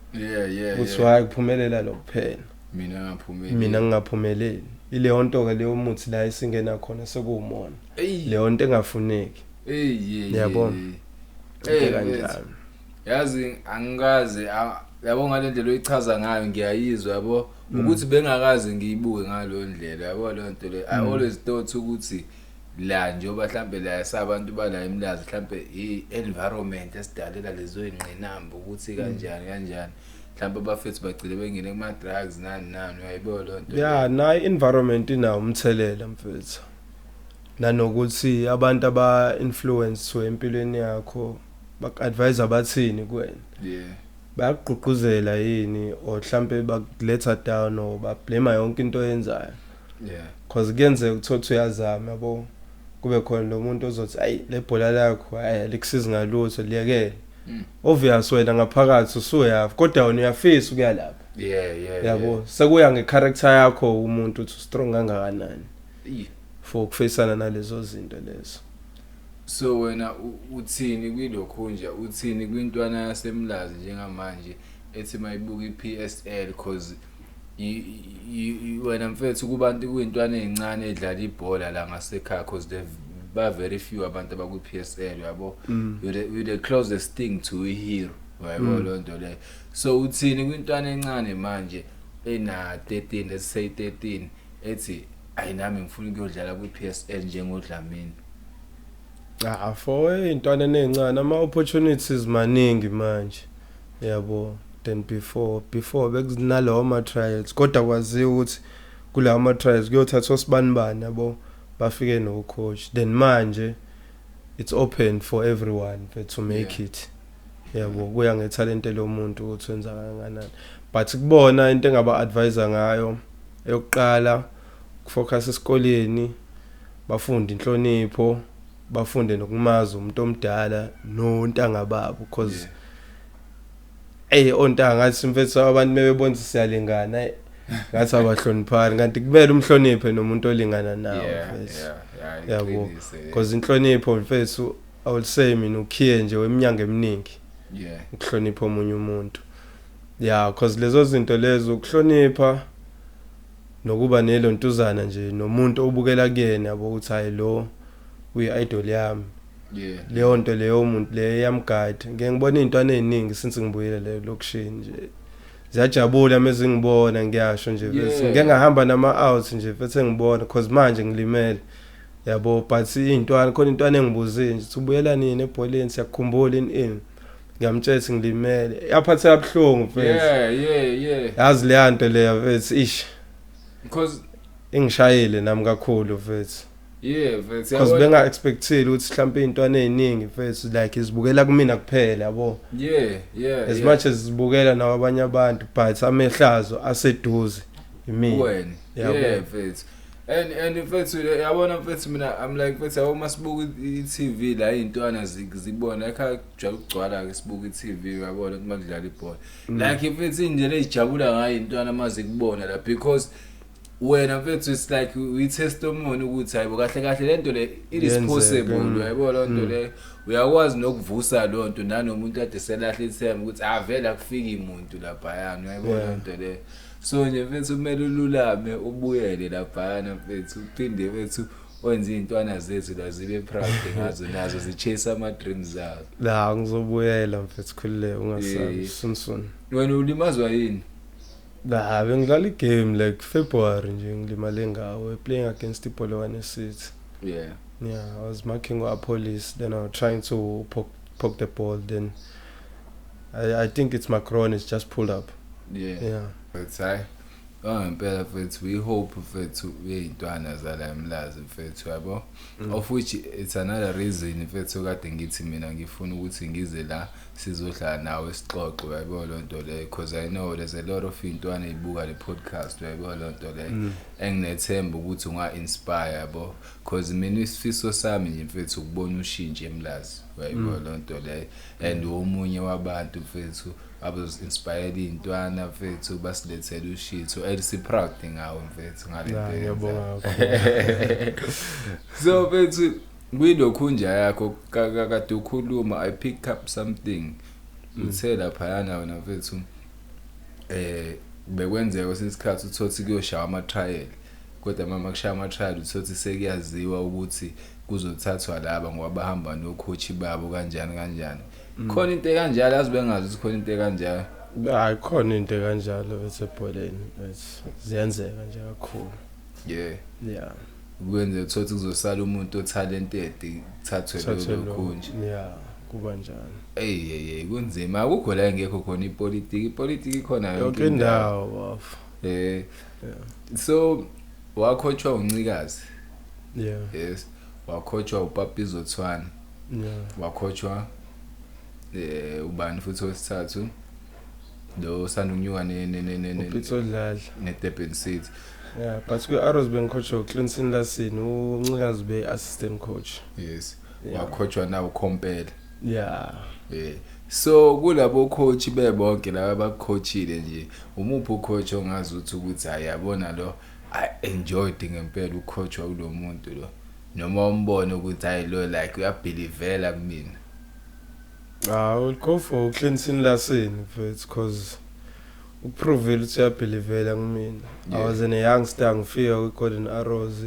ukuthi hayi, kuphumelela lo kuphela, Mina ngaphumeli. Mina ngingaphumeleli. Ileyo nto ke leyo muthi la esingena khona sekuwumona, Ey. leyo nto engafuneki. Ey, yeah. Yabo. Yeah. Into Ey, kanjalo. Yazi angikaze yabo, ngale ndlela oyichaza ngayo ngiyayizwa, yabo, ukuthi bengakaze ngiyibuke ngaleyo ndlela, yabo, leyo nto le. I always thought ukuthi la njengoba mhlambe la sabantu bala eMlazi, mhlambe i-environment esidalela lezo ingqinamba, ukuthi kanjani kanjani mhlambe abafethu bagcine bengene kuma drugs nani nani, uyayibona leyo nto? Ya, nayo environment inawo umthelela mfethu, nanokuthi abantu aba influence empilweni yakho baku-advise bathini kuwena, bayakugqugquzela yini or mhlambe bakuletha down or bablame yonke into oyenzayo, cause kuyenzeka uthothi uyazama, yabo, kube khona lo muntu ozothi, ayi, le bhola lakho, ayi, alikusizi ngalutho, liyekele. Obvious wena ngaphakathi usuyafa, kodwa wena uyafisa ukuya lapha, yabo. Sekuya ngecharacter yakho umuntu uthi strong kangakanani for ukufacana nalezo zinto lezo. So wena uthini kwilokhu nje, uthini kwintwana yaseMlazi njengamanje ethi mayibuka iPSL? Cause wena mfethu kubantu, kuyintwana ezincane edlala ibhola la ngasekhaya, cause they ba very few abantu abakwi PSL, yabo. You're the closest thing to a hero, yabo, leyo nto leyo. So uthini kwintwana encane manje ena 13, let's say 13, ethi, ayi, nami ngifuna ukuyodlala kwi PSL njengoDlamini? Ah, for intwana ezincane, ama opportunities maningi manje, yabo, than before. Before bekunalawo ama trials, kodwa kwaziwa ukuthi kulawo ama trials kuyothathwa sibanibani, yabo, bafike no coach. Then manje it's open for everyone to make it, yabo. Kuya ngetalent lomuntu ukuthi wenza kangakanani, but kubona into engaba advise ngayo Eyokuqala, ukufocus esikoleni, bafunde inhlonipho, bafunde nokumazi umuntu omdala nontanga babo, because ontanga ngathi mfethu abantu mebebona ukuthi siyalingana, ngathi abahloniphani, kanti kumele umhloniphe nomuntu olingana nawe, mfethu. Yabo. Iqinise, yeah. Because inhlonipho, mfethu, I will say mina ukhiye nje weminyaka eminingi ukuhlonipha omunye umuntu, yeah, because lezo zinto lezo, ukuhlonipha nokuba nelontuzana nje nomuntu obukela kuyena, yabo, ukuthi hayi, lo uyi-idol yami, leyo nto leyo, umuntu leyo iyamguide. Ngeke ngibone iy'ntwana ey'ningi since ngibuyele le lokishini nje ziyajabula mezingibona, ngiyasho nje mfethu. Ngike ngahamba nama-out nje mfethu, engibona cause manje ngilimele, yabo, but iy'ntwana khona, intwana engibuzile nje ukuthi ubuyela nini ebholeni, siyakukhumbula, ini ini, ngiyamtshela ukuthi ngilimele, yaphatheka buhlungu mfethu. Yazi leya nto leya mfethu, ish, Because ingishayile nami kakhulu mfethu. Yeah, mfethu, Because yabona. Benga-expectile ukuthi mhlawumpe iy'ntwana ey'ningi mfethu like zibukela kumina kuphela, yabo, as much as zibukela nawo abanye abantu, but amehlazo aseduze imina. Wena. Yabo. Yeah, mfethu, and mfethu, yabona mfethu, mina I'm like, mfethu, yabo, masibuka i-TV la, iy'ntwana zibona ekhaya kujwayele ukugcwala ke, sibuka i-TV, uyabona ukuthi makudlala ibhola, like mfethu, indlela ey'jabula ngayo iy'ntwana mazikubona la, because wena mfethu, it's like uyi-testimony ukuthi hayibo, kahle kahle lento le, it is Yenzeka, possible. Uyayibona loo nto leyo, uyakwazi nokuvusa loo nto nanomuntu ade selahle ithemba ukuthi avele akufiki muntu laphayana, uyayibona loo nto leyo. So nje mfethu, kumele ululame, ubuyele laphayana mfethu, uphinde mfethu wenze iy'ntwana zethu la zibe proud ngazo, nazo zi-chase ama-dreams azo. La ngizobuyela mfethu, khululeka, ungasabi. Soon soon. Wena ulimazwa yini? La bengidlala igame like February nje, ngilimale ngawo playing against iPolokwane City. Yeah, I was marking our police, then I was trying to poke the ball, then I think it's Macron is just pulled up. Yeah. But hayi, ngempela mfethu, we hope mfethu uyey'ntwana zala eMlazi mfethu, yabo, of which it's another reason mfethu kade ngithi mina ngifuna ukuthi ngize la sizohlala nawe sixoxe, uyayibona loo nto leyo, because I know there's a lot of iy'ntwana ey'buka le podcast, uyayibona loo nto leyo, enginethemba ukuthi unga-inspire, yabo, because mina isifiso sami nje mfethu ukubona ushintsho eMlazi, uyayibona loo nto leyo, and omunye wabantu mfethu abazosi-inspire iy'ntwana mfethu, basilethele ushitho and si-proud ngawe mfethu ngale La nto ngiyabonga oyenzayo. Kakhulu. So mfethu, kwilokhunja yakho kade ukhuluma, I pick up something. Uthe laphayana wena mfethu, bekwenzeka kwesinye isikhathi uthothi kuyoshaya ama-trial, kodwa mama kushaya ama-trial uthothi sekuyaziwa ukuthi kuzothathwa laba ngoba bahamba nocoach babo, kanjani kanjani. Khona into ekanjalo? Azi bengazi ukuthi khona into ekanjalo. Hayi, khona into kanjalo bese ebholeni, bese ziyenzeka nje kakhulu. Yeah. Kwenze uthothi kuzosala umuntu otalented, kuthathwe Thathe lo lo. khunje. Yeah, kuba njalo. Ey hey hey, kunzima, akukho la engekho khona ipolitiki, ipolitiki ikhona Yonke indawo bafo. So wakhotshwa uNcikazi? Yeah. Yes, wakhotshwa uPapi Zothwane? Yeah. Wakhotshwa ubani futhi wesithathu lo sanda ukunyuka ne uPitso Dladla. Ne Durban City? Yeah, but kwi-Arrows bengicoach uClinton Larsen, uNcikazi be assistant coach. Wakhotshwa nawo Kompela? Yeah. So kulabo coach bebonke laba abakucoachile nje, umuphi ucoach ongazi ukuthi hayi, yabona lo, I enjoyed ngempela ucoachwa kulo muntu lo, noma umbone ukuthi hayi, lo like uyabelievela kumina? Ah, I will go for uClinton Larsen mfethu, cause ukuprovile ukuthi uyabelievela kumina. I was in a youngster ngifika kwi-Golden Arrows.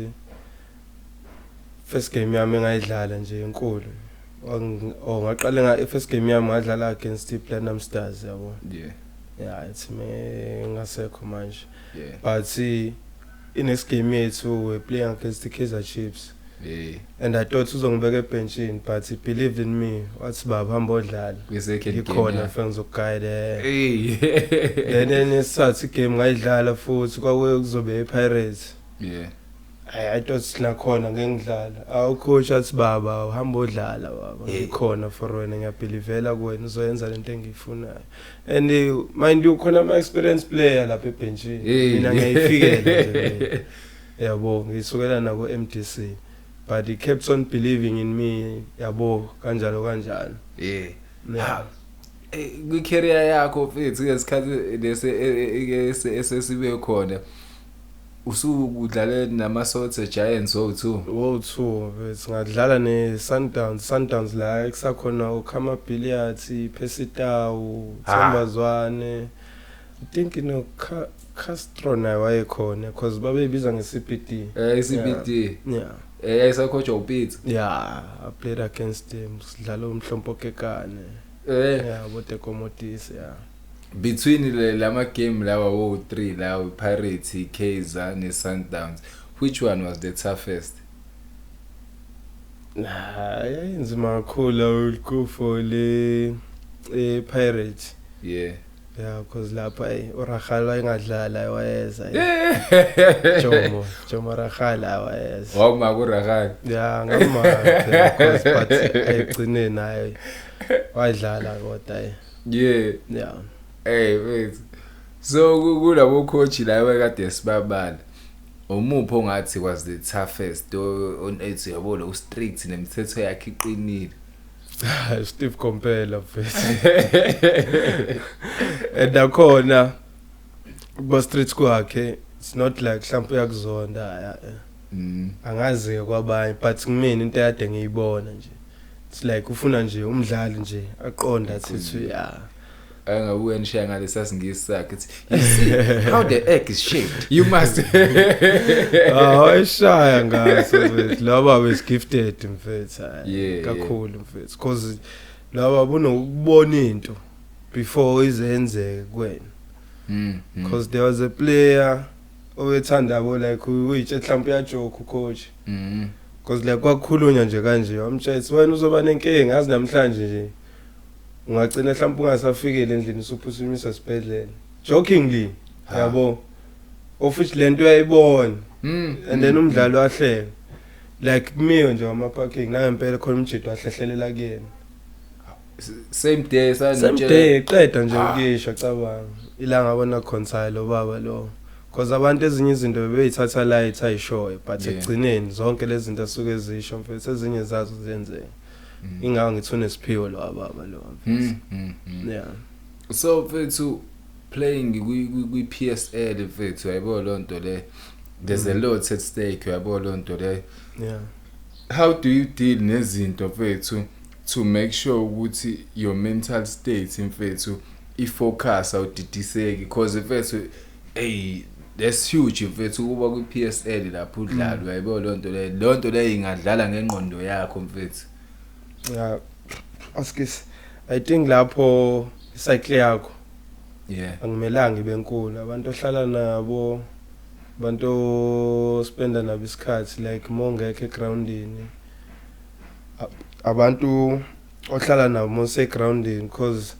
First game yami engayidlala nje enkulu. Oh, ngaqale nga first game yami ngadlala against iPlatinum Stars, yabo. Yeah, it's me ngasekho manje. But i next game yethu we playing against the Kaizer Chiefs. And I thought uzongibeka ebenchini, but he believed in me. Wathi, "Baba, hamba odlala." Kwi-second game. Ngikhona mfethu, ngizokuguide. Hey. Then esithathu igame ngayidlala futhi kwakuye kuzobe iPirates. I thought nakhona ngeke ngidlala. Awu coach athi, "Baba, uhamba odlala baba, ngikhona for wena, ngiyabelievela kuwena, uzoyenza lento engiyifunayo." And mind you, khona ama experience player lapha ebenchini, mina ngiyayifikela nje, yabo, ngisukela nako MDC, but he kept on believing in me, yabo, kanjalo kanjalo. Yeah. Kwi career yakho mfethu, ngesikhathi lesi esesibe khona, usudlale nama-Soweto Giants wo2? Wo2 mfethu, ngadlala ne-Sundowns. Sundowns la ekusakhona uKhama Billiat, Percy Tau, Themba Zwane, I think no Castro naye wayekhona, because babeyibiza nge-CBD. Eh, CBD. Yeah. Yayisakhotshwa uPitso. Yeah, I played against him, sidlala umhlompo kekane. Yeah, boTeko Modise, yeah. Between lama game lawa wo3 lawa, Pirates, Kaizer ne Sundowns, which one was the toughest? Nah, yayinzima kakhulu. I will go for le Pirates. Yeah, because lapha uRakhale wayengadlala, wayeza. Jomo Rakhale wayeza. Wawuma kuRakhale? Yeah, ngama because, but ayigcine naye wadlala kodwa. Yeah. Hey wait, so kulabo coach laba kade sibabala, umuphi ongathi was the toughest, on ethi yabo lo strict, nemithetho yakhe iqinile? Steve Komphela mfethu, and nakhona kuba strict kwakhe, it's not like mhlawumbe uyakuzonda. Angazi kwabanye, but kumina into ekade ngiyibona nje, it's like ufuna nje umdlali nje aqonda athi ya. Angabuye nishaya ngalesa singisi sakhe, ethi, "You see how the egg is shaped, you must." Ah, wayeshaya ngaso mfethu. Laba was gifted mfethu, hayi, kakhulu mfethu, cause laba bunokubona into before izenzeke kuwena, because there was a player owethanda, yabo, like uyitshe mhlawumbe uyajoke ucoach, because like kwakhulunywa nje kanje, wamtshela wena uzoba nenkinga, yazi namhlanje nje ungagcina mhlawumbe ungasafikile endlini, usuphuthunyiswa esibhedlela, jokingly, yabo, of which lento uyayibona, and then umdlalo wahleka like kumiyo nje wama-parking, nangempela khona umjido wahlehlelela kuyena. Same day? Same day qeda nje ukuyisho. Cabanga ilanga abona khonsayo lo baba lo, because abantu ezinye izinto bebeyithatha light ayishoyo, but ekugcineni zonke lezi zinto asuke ezisho mfethu, ezinye zazo ziyenzeka. Ingako ngithi unesiphiwo lo baba lo mfethu. Yeah. So mfethu, playing kwi PSL mfethu, uyayibona lonto le, there's a lot at stake, uyayibona lonto le. How do you deal nezinto mfethu to make sure ukuthi your mental state mfethu ifocus, awudidiseki? Because mfethu, hey, that's huge mfethu, ukuba kwi PSL lapho udlala, uyayibona lonto le, lonto le ingadlala ngengqondo yakho mfethu. Yeah, askis, I think lapho icycle yakho akumelanga ibe nkulu, abantu ohlala nabo, abantu spenda nabo isikhathi, like mongekho egroundini, abantu ohlala nabo mose egroundini, because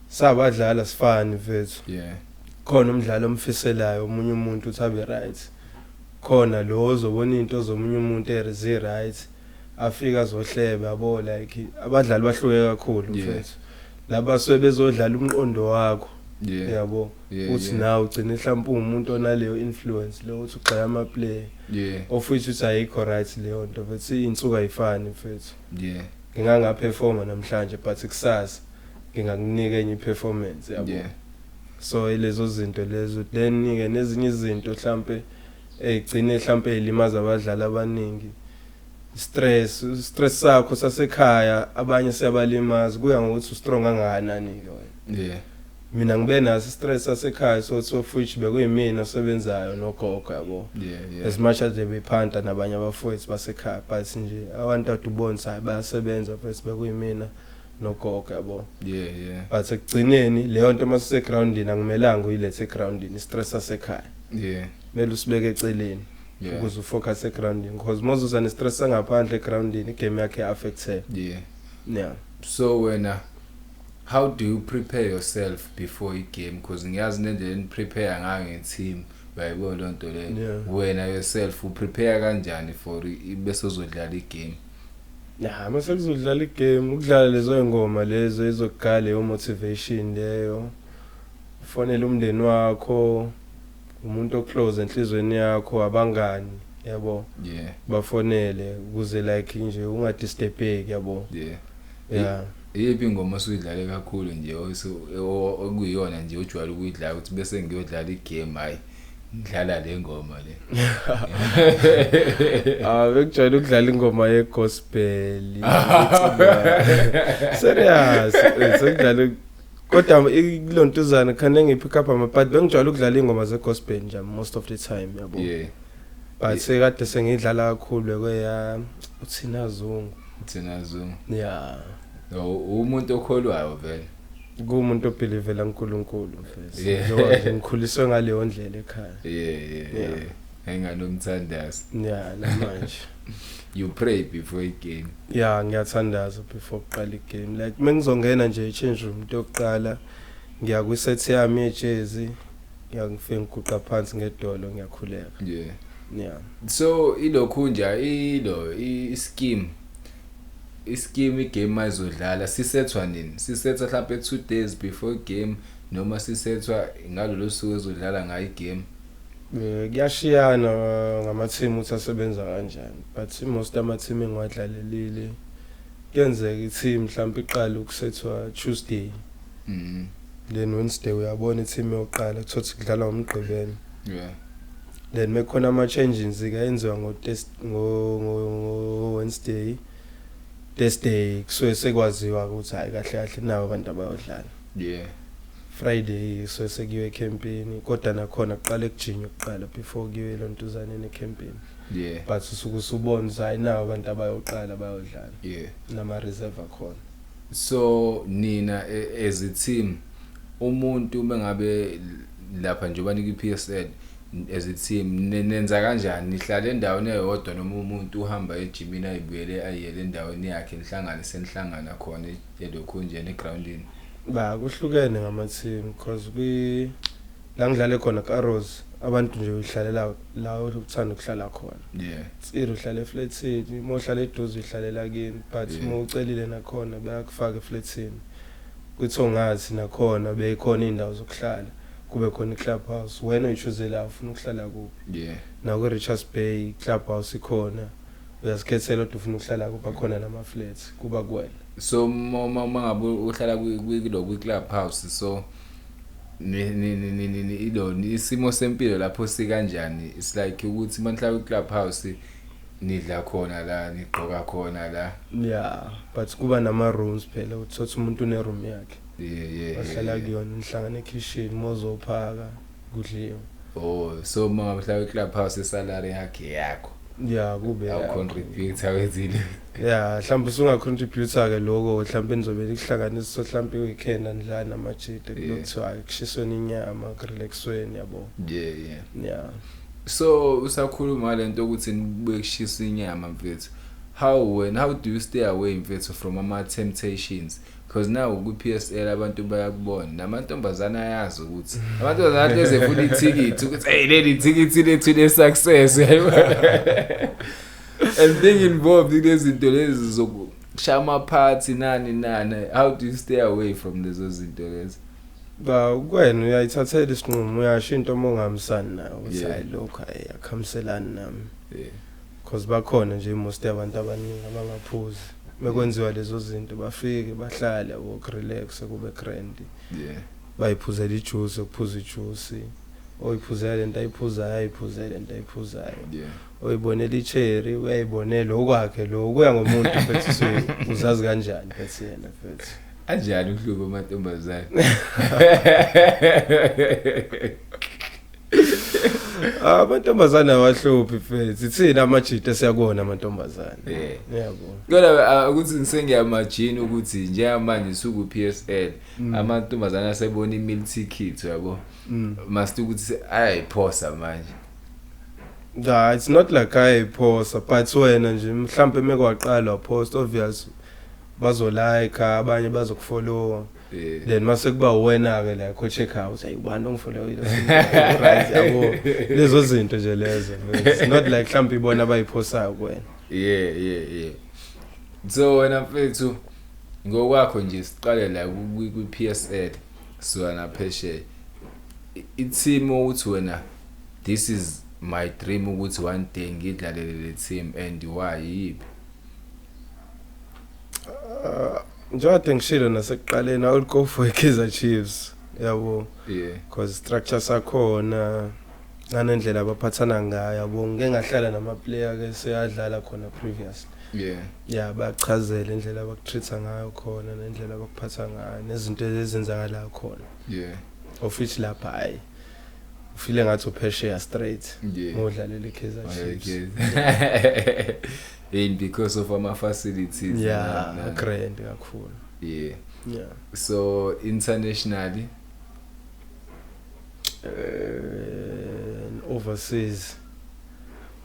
sabadlala sifani mfethu. Khona umdlalo omfiselayo omunye umuntu uthi abe right, khona lo ozobona into zomunye umuntu ezi right, afika azohleba, yabo, like abadlali bahluke kakhulu mfethu, laba suke bezodlala umqondo wakho, yabo, uthi nawe ugcine mhlawumbe uwumuntu onaleyo influence lo uthi ugxeka ama player, of which uthi ayikho right leyo nto mfethu. Iy'nsuku ayifani mfethu. Ngingangaperforma namhlanje, but kusasa ngingakunika enye i-performance, yabo. So ilezo zinto lezo, then ke nezinye izinto mhlambe ezigcine mhlambe ezilimaza abadlali abaningi, stress sakho sasekhaya, abanye siyabalimaza, kuya ngokuthi ustrong kangakanani ke wena. Mina ngibe naso stress sasekhaya, so futhi bekuyimina osebenzayo nogogo, yabo, as much as bebephanta nabanye abafowethu basekhaya, but nje abantu ade ubona ukuthi hayi, bayasebenza futhi, bekuyimina nogogo, yabo. But ekugcineni leyo nto mase groundini, akumelanga uyilethe egroundini stress sasekhaya, kumele usibeke eceleni ukuze ufocus egroundini, because mozuza ne-stress sangaphandle egroundini, igame yakhe affected. Yeah. So wena, how do you prepare yourself before i-game? Because ngiyazi nendlela eniprepare ngayo nge-team. Uyayibona loo nto leyo? Yeah. Wena yourself uprepare kanjani for bese uzodlala igame? Ya, mase kuzodlala igame, ukudlala lezo ngoma lezo ezokugala leyo motivation leyo. Ufonele umndeni wakho, umuntu oclose enhlizweni yakho, abangani, yabo. Bafonele ukuze like nje ungadisturbeki, yabo. Yeah. Iyiphi ingoma osuyidlale kakhulu nje okuyiyona nje ojwayele ukuyidlala ukuthi bese ngiyodlala igame, hayi, ngidlala le ngoma le? Ah, bekujwayele ukudlala ingoma yegospel. Serious, sekudlala kodwa ilontuzana khane ngipick up ama, but bengijwayele ukudlala ingoma zegospel nje most of the time, yabo. But sekade sengidlala kakhulu kweya uThina Zungu. Thina Zungu. Yeah. No, umuntu okholwayo vele. Kuwumuntu obelievela uNkulunkulu, mfethu. Njengoba nje ngikhuliswe ngaleyo ndlela ekhaya. Yeah. Enganomthandazo. Yeah, namanje. You pray before a game? Yeah, ngiyathandaza before kuqala igame. Like mengizongena nje e-change room, into yokuqala ngiya kwi-set yami yejezi, ngiyangifike ngiguqa phansi ngedolo, ngiyakhuleka. Yeah. So ilokhu nje ilo ischeme igame mayizodlala sisethwa nini? Sisethwa mhlawumbe 2 days before game noma sisethwa ngalolu suku ezodlala ngayo igame? Kuyashiyana ngama-team ukuthi asebenza kanjani, but most ama-team engiwadlalelile kuyenzeka i-team mhlawumbe iqale ukusethwa Tuesday, then Wednesday uyabona i-team yokuqala, kuthiwa kudlalwa ngoMgqibelo. Then mekhona ama-changes ke enziwa ngo-Wednesday, Thursday kusuke sekwaziwa ukuthi hayi, kahle kahle nawo abantu abayodlala. Friday kusuke sekuyiwe ecampini, kodwa nakhona kuqale kujinywe kuqala before kuyiwe lontuzaneni ecampini. But usuke usubona ukuthi hayi, nawo abantu abayoqala bayodlala nama-reserve akhona. So nina as a team, umuntu mengabe lapha njengoba nikwi PSL as a team, nenza kanjani? Nihlala endaweni eyodwa noma umuntu uhamba ejimini ayibuyele ayiyele endaweni yakhe, nihlangane senihlangana khona elokhu nje egroundini? Ba kuhlukene ngama-team, because kwi la ngidlale khona ka-Arrows, abantu nje uyihlalela la uthanda ukuhlala khona. Tsiri uhlala eflatini, uma uhlala eduze uyihlalela kini, but uma ucelile nakhona bayakufaka eflatini. Kwithongathi nakhona beyikhona iy'ndawo zokuhlala, kube khona i-club house, wena uyi-choose la ufuna ukuhlala kuphi. Nakwi-Richards Bay club house ikhona, uyazikhethela ukuthi ufuna ukuhlala kuphi, akhona nama-flats, kuba kuwena. So uma ngabe uhlala kulo kwi-club house, so ni ilo isimo sempilo lapho sikanjani? It's like ukuthi manihlala kwi-club house, nidla khona la, nigqoka khona la? Yeah, but kuba nama-rooms phela, uthatha umuntu une-room yakhe, wahlala kuyona, nihlangana ekhishini, mozophaka kudliwe. Oh, so uma ngabe uhlala kwi-club house, isalary yakhe yakho? Ya, kube yakho. Awucontribute, awenzile? Ya, mhlawumbe usungacontribute-ke lokho, mhlawumbe nizobe nikuhlanganisa, mhlawumbe i-weekend anidlala namajita, kuthiwa kushisweni inyama, kurelaxweni, yabo. yeah Yeah. So usakhuluma lento ukuthi nibuye kushisa inyama, mfethu, how do you stay away, mfethu, from ama temptations? Because now ku PSL abantu bayakubona, namantombazana ayazi ukuthi amantombazana hleze efuna ithikithi ukuthi hey, leli thikithi lethu le success, and being involved kulezi zinto lezi zokushaya amaphathi, nani nani, how do you stay away from lezo zinto lezi? Ba kuwena uyayithathela isinqumo, uyasho into uma ungahambisani nayo ukuthi hayi, lokhu hayi, akuhambiselani nami, because bakhona nje most yabantu abaningi abangaphuzi mekwenziwa lezo zinto, bafike bahlale, yabo, kurelax, kube grand, bayiphuzela ijuice, ukuphuza ijuice, oyiphuzela lento ayiphuzayo, ayiphuzele lento ayiphuzayo, oyibonela icherry uyayibonela okwakhe, lo kuya ngomuntu futhi uzazi kanjani futhi yena futhi. Anjani uhlubo amantombazane? Ah, amantombazane awahluphi mfethu, thina amajita siyakona amantombazane. Yabo. Kodwa ukuthi ngisengiyamajini ukuthi njengamanje suku PSL, amantombazane asebona i-meal ticket, yabo, must ukuthi ayayiphosa manje. Yeah, it's not like ayiphosa, but wena nje mhlambe mekwaqala post, obvious bazolike, abanye bazokufollow. Then mase kuba wena ke la ko check out, hey, ubani ongifollow, right, yabo, lezo zinto nje lezo. It's not like mhlawumbe ibona abayiphosayo kuwena. Yeah, so wena mfethu, ngokwakho nje, siqale la ku PSL, suka naphesheya, i-team ukuthi wena, this is my dream ukuthi one day ngidlalele le team, and why, yiphi? Njengoba ngishilo nasekuqaleni, I will go for Kaizer Chiefs, yabo, because structure sakhona nanendlela abaphathana ngayo, yabo. Ngike ngahlala nama player ke seyadlala khona previously. Yeah, bachazela indlela abakutreat ngayo khona nendlela abakuphatha ngayo nezinto ezenzakalayo khona, of which lapha, hayi, ufile ngathi uphesheya straight ngodlalela iKaizer Chiefs. In because of ama facilities. Yeah, grand kakhulu. Yeah. So internationally? Overseas,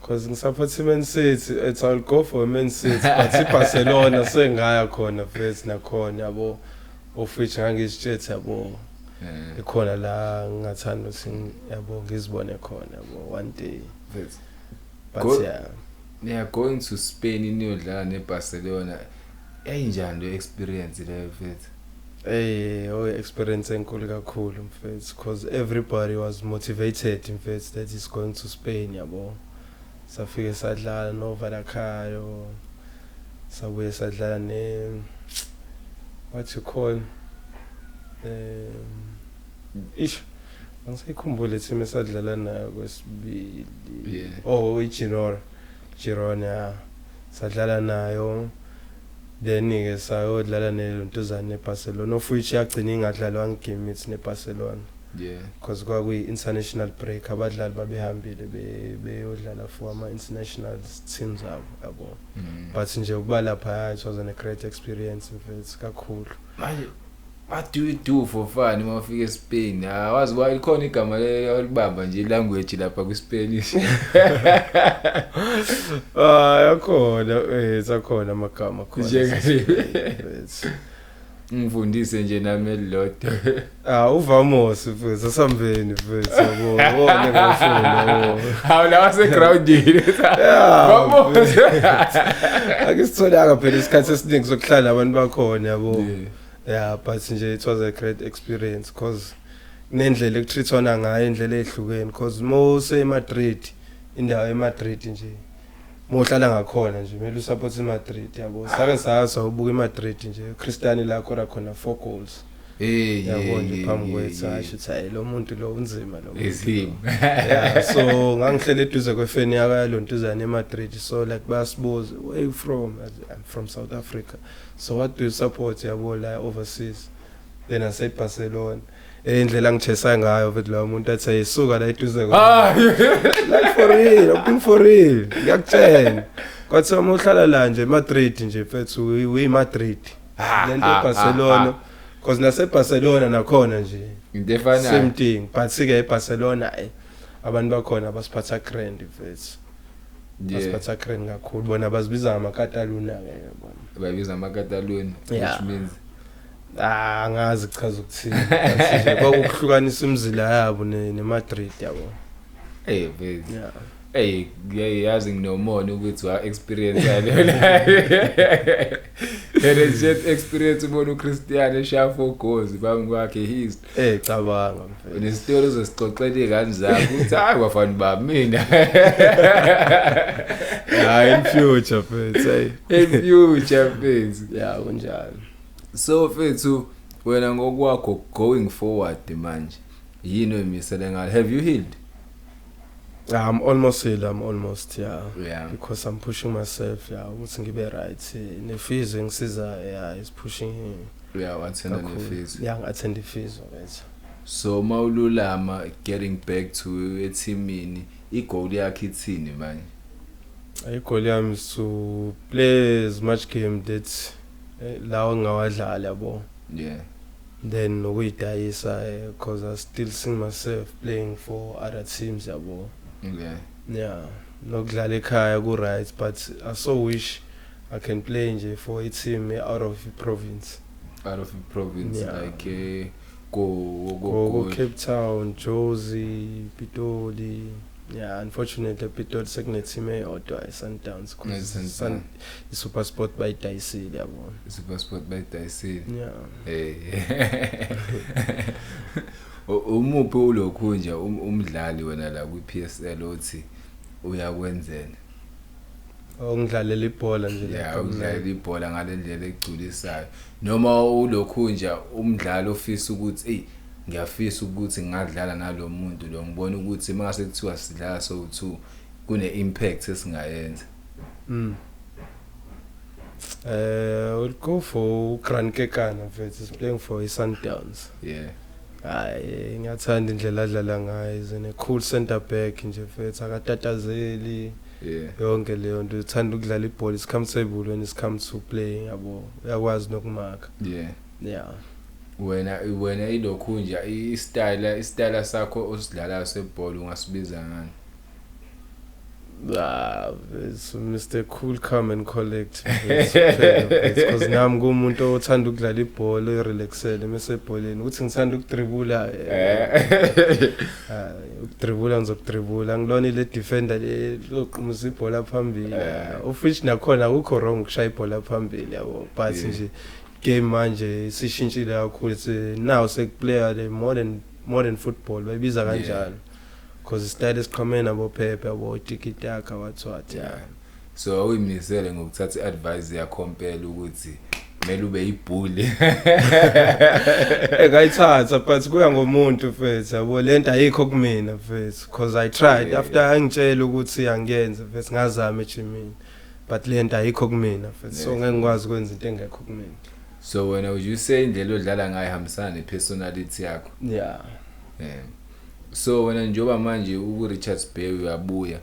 because ngisupport Man City, it's I'll go for Man City, but iBarcelona sengaya khona first nakhona, yabo, of which ngangizitshethe, yabo, ikhona la ngingathanda ukuthi, yabo, ngizibone khona, yabo, one day. Mfethu. But yeah. Yeah, going to Spain niyodlala neBarcelona, yayinjani le experience leyo, mfethu? Hey, oh, experience enkulu kakhulu, mfethu, because everybody was motivated, mfethu, that is going to Spain, yabo. Safike sadlala no Vallecano, sabuye sadlala ne, what you call, ish, angisayikhumbule team esadlala nayo kwesibili. Oh, iGirona, Girona, yeah. Sadlala nayo, then ke sayodlala nelontuzane neBarcelona, of which yagcina ingadlalwanga game ithi neBarcelona because kwakuyi international break, abadlali babehambile beyodlala for ama international teams abo, yabo. But nje ukuba lapha, it was a great experience, mfethu, kakhulu. Manje what do you do for fun uma ufika eSpain? Awazi wa ikhona igama lelibamba nje, language lapha kwiSpanish? Ah, yakhona, sakhona amagama khona. Mfethu. Ngifundise nje nami elilodwa. Ah, uvamos, mfethu, asambeni, mfethu, yabo, wona ngifuna, yabo. Hawu, lawa segroundini. Yeah, Vamos. Ake sitholanga phela isikhathi esiningi sokuhlala nabantu bakhona, yabo. Yeah, but nje it was a great experience because nendlela ekutreatwana ngayo, indlela ezihlukene, because mose eMadrid, indawo eMadrid nje mohlala ngakhona nje kumele usupport iMadrid, yabo. Sake saya ubuka iMadrid nje, Cristiano la khona khona 4 goals, yabo, nje phambi kwethu, asho ukuthi hayi, lo muntu lo unzima lo muntu. Izimo. Yeah, so ngangihlele eduze kwefeni yakalontuzane eMadrid, so like bayasibuza, "Where you from?" I said, "I'm from South Africa." "So what do you support, yabo, la overseas?" Then I said Barcelona. Indlela angichesa ngayo, mfethu, lo muntu athi ayisuka la eduze kwami. Like for real, I'm being for real, ngiyakutshela, kwathi uma uhlala la nje eMadrid nje, mfethu, uyi Madrid lento eBarcelona, because nase Barcelona nakhona nje Into efanayo. Same thing, but sike eBarcelona, abantu bakhona basiphatha grand, mfethu. Basiphatha grand kakhulu. Bona bazibiza ngamaKataluna ke, yabona. Bayibiza amaKataluni, which means? Ah, angazi kuchaza ukuthini, but nje kwakuhlukanisa imizila yabo neMadrid, yabo. Hey, mfethu. Yeah. Hey, yazi nginomona ukuthi wa experience yaleyo. And just experience ubona uCristiano eshaya 4 goals phambi kwakhe, his Cabanga, mfethu. Nesitori uzosixoxela iy'ngane zakho ukuthi hayi, bafana bami, mina. Hayi, in future, mfethu, hey. In future, mfethu. Yeah, kunjalo. So mfethu, wena ngokwakho, going forward manje, yini oyimisele ngalo? Have you healed? I'm almost healed, I'm almost, yeah, because I'm pushing myself, yeah, ukuthi ngibe right, nephysio ngisiza, yeah, is pushing me Yeah, wathenda kakhulu. nephysio. Yeah, ngi-attend iphysio, mfethu. So mawululama, getting back to ethimini, igoal yakhe ithini manje? Igoal yami is to play as much game that lawo ngingawadlala, yabo, then nokuyidayisa, because I still see myself playing for other teams, yabo. Yeah, nokudlala ekhaya ku right, but I so wish I can play nje for a team out of the province. Out of the province? Yeah. Like go go Go go. go Cape Town, Jozi, Pitoli. Yeah, unfortunately Pitoli sekune team eyodwa, iSundowns, Yeah, because Sundowns. Sun iSuperSport bayidayisile, yabo. SuperSport bayidayisile. Yeah. Eh. Umuphi ulokhu nje umdlali wena la kwi PSL othi uyakwenzela? Ongidlalela ibhola nje like Yeah, kamnandi. udlala ibhola ngalendlela egculisayo, noma ulokhu nje umdlali ofisa ukuthi, ey, ngiyafisa ukuthi ngingadlala nalo muntu lo, ngibona ukuthi mase kuthiwa sidlala so2 kune impact esingayenza? We'll go for Grant Kekana mfethu, is playing for iSundowns. Hayi, ngiyathanda indlela adlala ngayo, is a cool center back nje mfethu, akatatazeli. Yonke leyo nto, uthanda ukudlala ibhola, is comfortable when it's come to playing, yabo, uyakwazi nokumaka. Yeah. Wena ilokhu nje i-style sakho osidlalayo sebhola ungasibiza ngani? Ah, it's Mr Cool, Calm and Collect, because nami kumuntu othanda ukudlala ibhola orelaxele mase ebholeni, ukuthi ngithanda ukudribula, ukudribula ngizokudribula, ngilona ile defender le loqhumisa ibhola phambili, of which nakhona akukho wrong ukushaya ibhola phambili, yabo, but nje game manje isishintshile kakhulu, now sekuplaya le modern football bayibiza kanjalo, because style esiqhamene nabo Pepe, yabo, tiki taka, what what. Yeah, so awuyimisele ngokuthatha i-advice yakho mpela ukuthi kumele ube ibhuli? Engayithatha, but kuya ngomuntu mfethu, yabo, lento ayikho kumina mfethu, because I tried after angitshela ukuthi angiyenze mfethu, ngazama ejimini, but lento ayikho kumina mfethu, so ngeke ngikwazi ukwenza into engekho kumina. So wena, would you say indlela odlala ngayo ihambisana ne-personality yakho? Yeah. Yeah. So wena njengoba manje uku-Richards Bay uyabuya,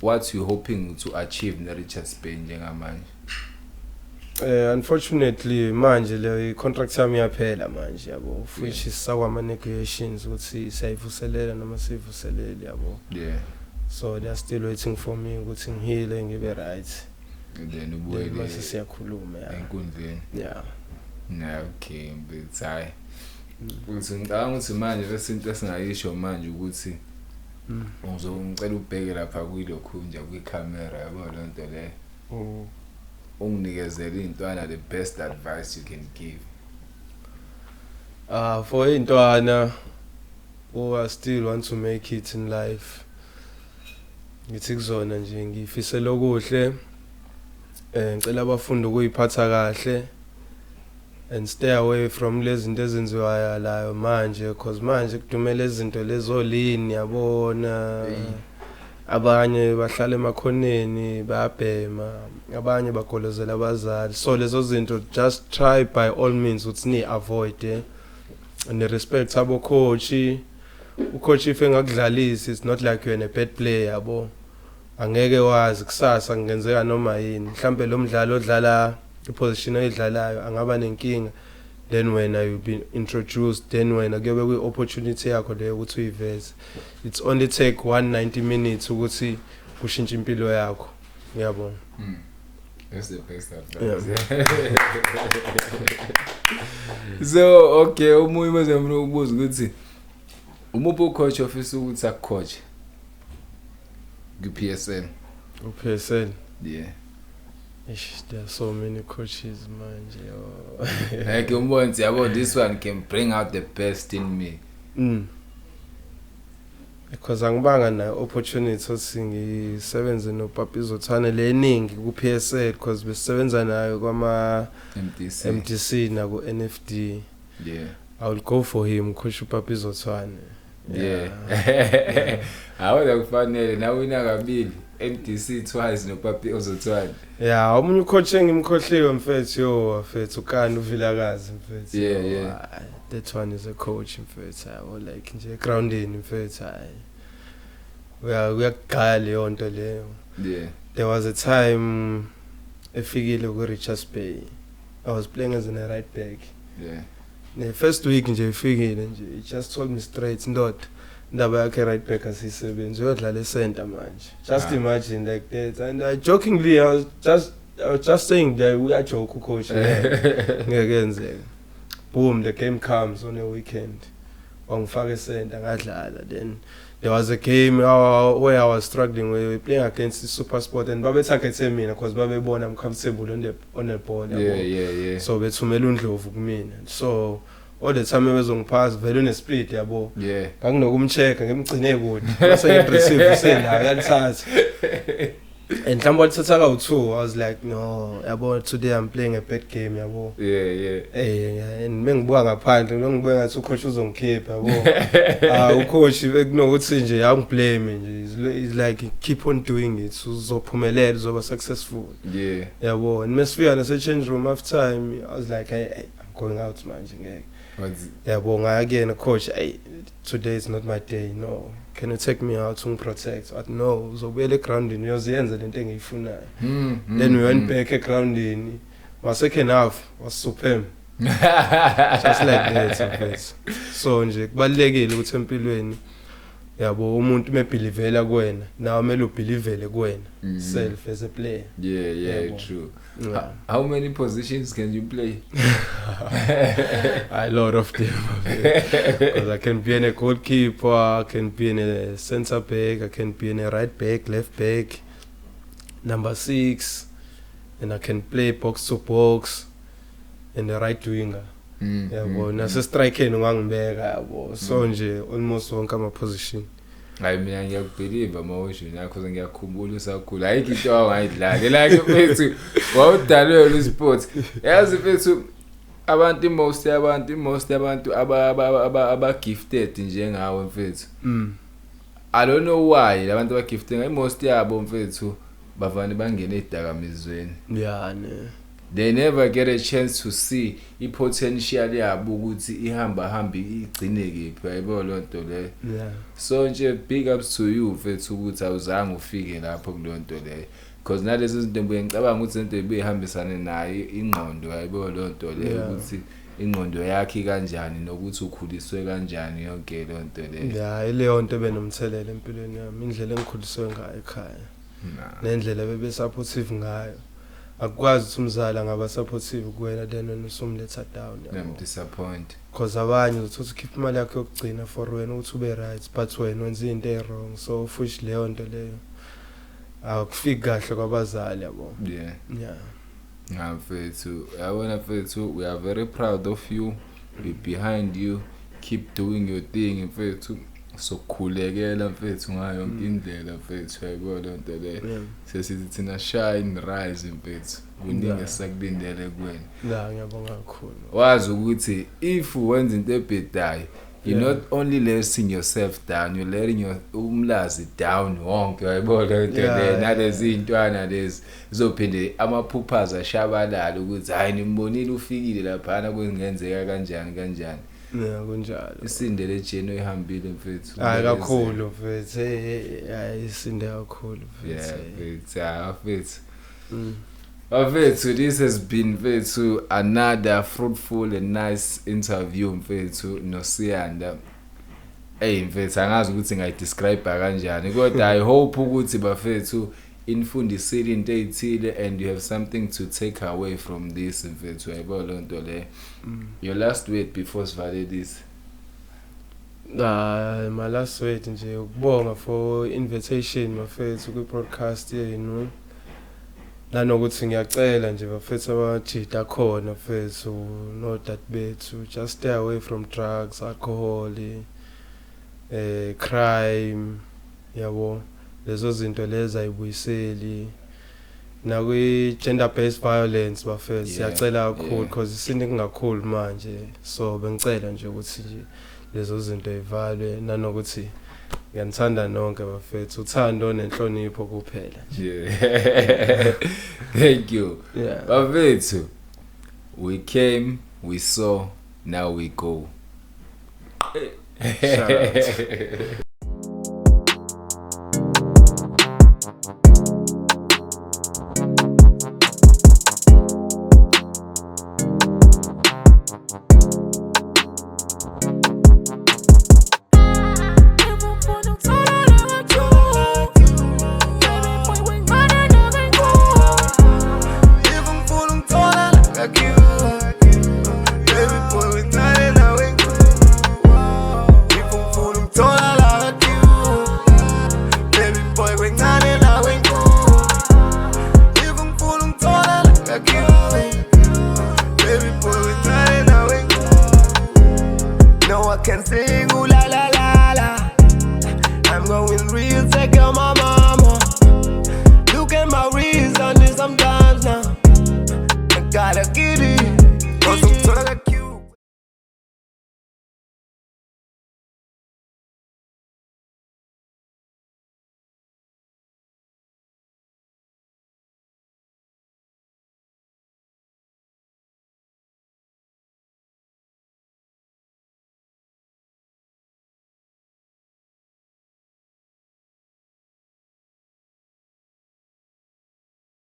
what you hoping to achieve ne-Richards Bay njengamanje? Unfortunately manje le contract yami iyaphela manje, yabo, of which is sakwama negotiations ukuthi siyayivuselela noma siyivuselele, yabo. So they are still waiting for me ukuthi ngihile, ngibe right. And then then ubuyele mase siyakhuluma, yeah. enkundleni. Yeah. Na, okay, but hayi, uthi ngicabanga ukuthi manje bese into esingayisho manje ukuthi ngizongicela ubheke lapha kuyilokhu nje kwikhamera, yabo, loo nto leyo, unginikezele iy'ntwana the best advice you can give. For intwana who are still want to make it in life, ngithi kuzona nje ngifisela okuhle, ngicela abafundi ukuyiphatha kahle and stay away from lezi zinto ezenziwayo layo manje, because manje kudumele izinto lezolini, yabona. Abanye bahlala emakhoneni bayabhema, abanye bagolozela abazali, so lezo zinto just try by all means ukuthi ni avoid, and respect abo coach. Ucoach if engakudlalisi, it's not like you're a bad player, yabo, angeke wazi kusasa kungenzeka noma yini, mhlambe lo mdlalo odlala iposition oyidlalayo angaba nenkinga, then wena you'll be introduced, then wena kuyobe kuyi opportunity yakho leyo ukuthi uyiveze. It's only take 190 minutes ukuthi kushintshe impilo yakho, ngiyabonga. That's the best advice. So okay, omunye mase ngifuna ukubuza ukuthi umuphi ucoach ofisa ukuthi akucoach ku-PSL? UPSL? Yeah. Ish, there are so many coaches manje, yo. Like umbona ukuthi, yabo, this one can bring out the best in me. Because angibanga nayo opportunity ukuthi ngisebenze noPapi Zothwane leningi ku PSL, because besisebenza nayo kwama MDC. MDC naku NFD. I will go for him, coach uPapi Zothwane. Yeah. Awona kufanele nawina kabili MDC twice noPapi Ozothwane. Yeah, omunye ucoach engimkhohliwe mfethu, yo mfethu, ukani uVilakazi mfethu. Yo, hayi, that one is a coach mfethu, yabo, like nje groundini mfethu, hayi. Uyakugaya leyo nto leyo. There was a time efikile ku Richards Bay. I was playing as a right back. The first week nje efikile nje, he just told me straight, ndoda, indaba yakhe right back asisebenzi, uyodlala ecenter manje. Just imagine like that. And I jokingly, I was just I was just saying that uyajoke ucoach, ngeke yenzeke. Boom, the game comes on a weekend, wangifaka esenta, ngadlala. Then there was a game where I was struggling, where we were playing against the Super Sport and babe-targethe mina because babebona I'm comfortable on the ball, yabo. So bethumela uNdlovu kumina, so all the time ebezongiphasa vele une-speed, yabo. Nganginokumcheck, ngimgcine kude, mase ngireceive usela uyalithatha and mhlawumbe walithatha kawu-two. I was like, no, yabo, today I'm playing a bad game, yabo. And mengibuka ngaphandle, ngibuka ngathi ucoach uzongikhipha, yabo. Ah, ucoach bekunokuthi nje angiblame nje. He's like, keep on doing it, uzophumelela, uzoba successful, yabo. And mesifika nase change room half time, I was like, hey, hey, I'm going out manje, ngeke. Yabo, ngaya kuyena, coach, hey, today is not my day, no, can you take me out, ungiprotect? Athi, no, uzobuyela egroundini, uyoziyenza lento engiyifunayo. Then we went back egroundini. My second half was superb, just like that, mfethu. So nje kubalulekile ukuthi empilweni, yabo, umuntu mebelievela kuwena, nawe kumele ubelievele kuwena self as a player. Yabo. True. Yeah. How many positions can you play? A lot of them, because I can be in a goalkeeper, I can be in a center back, I can be in a right back, left back, number 6, and I can play box to box and the right winger, yabo. Nase strikeni ungangibeka, yabo. So nje almost wonke ama position. Hayi, mina ngiyakubelieve mawusho nakho, ngiyakhumbula usakhula, ayikho into wawungayidlali, like mfethu wawudalelwe isport, yazi mfethu. Abantu, most yabantu aba gifted njengawe, mfethu, I don't know why labantu aba gifted, most yabo, mfethu, bavane bangene edakamizweni. Yeah, ne. They never get a chance to see i-potential yabo ukuthi ihamba hamba igcine kephi, yayibona loo nto leyo. So nje big ups to you, mfethu, ukuthi awuzange ufike lapho kuleyo nto leyo, because nalezi zinto ngibuye ngicabanga ukuthi lento ibuye ihambisane nayo ingqondo, yayibona leyo nto leyo, ukuthi ingqondo yakhe kanjani nokuthi ukhuliswe kanjani, yonke leyo nto leyo. Yeah, ileyo nto ebenomthelela empilweni yami, indlela engikhuliswe ngayo ekhaya nendlela bebe supportive ngayo. Akukwazi ukuthi umzali angaba supportive kuwena then wena usumletha down, yabo. Ngiyam-disappoint. Because abanye uzothola ukhipha imali yakho yokugcina for wena ukuthi ube right, but wena wenza into e-wrong, so futhi leyo nto leyo akufiki kahle kwabazali, yabo. Yeah. Yeah, mfethu, yabona mfethu, we are very proud of you, we behind you, keep doing your thing, mfethu. Sokukhulekela, mfethu, ngayo yonke indlela, mfethu, yayibona leyo nto leyo. Sesithi thina shine, rise, mfethu, kuningi esisakulindele kuwena. La, ngiyabonga kakhulu. Wazi ukuthi if wenza into ebhedayo, you're not only letting yourself down, you're letting your uMlazi down wonke, yayibona leyo nto leyo. Nalezi iy'ntwana lezi zizophinde amaphuphazi ashabalala ukuthi hhayi, nimbonile ufikile laphana, kungenzeka kanjani kanjani. Yeah, kunjalo. Isinde le journey oyihambile, mfethu. Hayi, kakhulu, mfethu. Hey, hey, hayi, isinde kakhulu, mfethu. Mfethu, ah, mfethu. Bafethu, this has been, mfethu, another fruitful and nice interview, mfethu, noSiyanda. Hey mfethu, angazi ukuthi ngayidescribe kanjani, kodwa I hope ukuthi bafethu infundisile into ezithile and you have something to take away from this, mfethu, yayibona leyo nto leyo. Your last word before sivale this. Ah, my last word nje ukubonga for invitation, mafethu, kwi broadcast yenu. Nanokuthi ngiyacela nje, bafethu, abajida khona, mfethu, nodade bethu, just stay away from drugs, alcohol, crime, yabo. Lezo zinto lezi ayibuyiseli. Nakwi gender based violence, bafethu, siyacela kakhulu because isiningi kakhulu manje, so bengicela nje ukuthi nje lezo zinto ivalwe, nanokuthi ngiyanithanda nonke, bafethu, uthando nenhlonipho kuphela nje. Yeah. Thank you. Bafethu, we came, we saw, now we go. Shout out.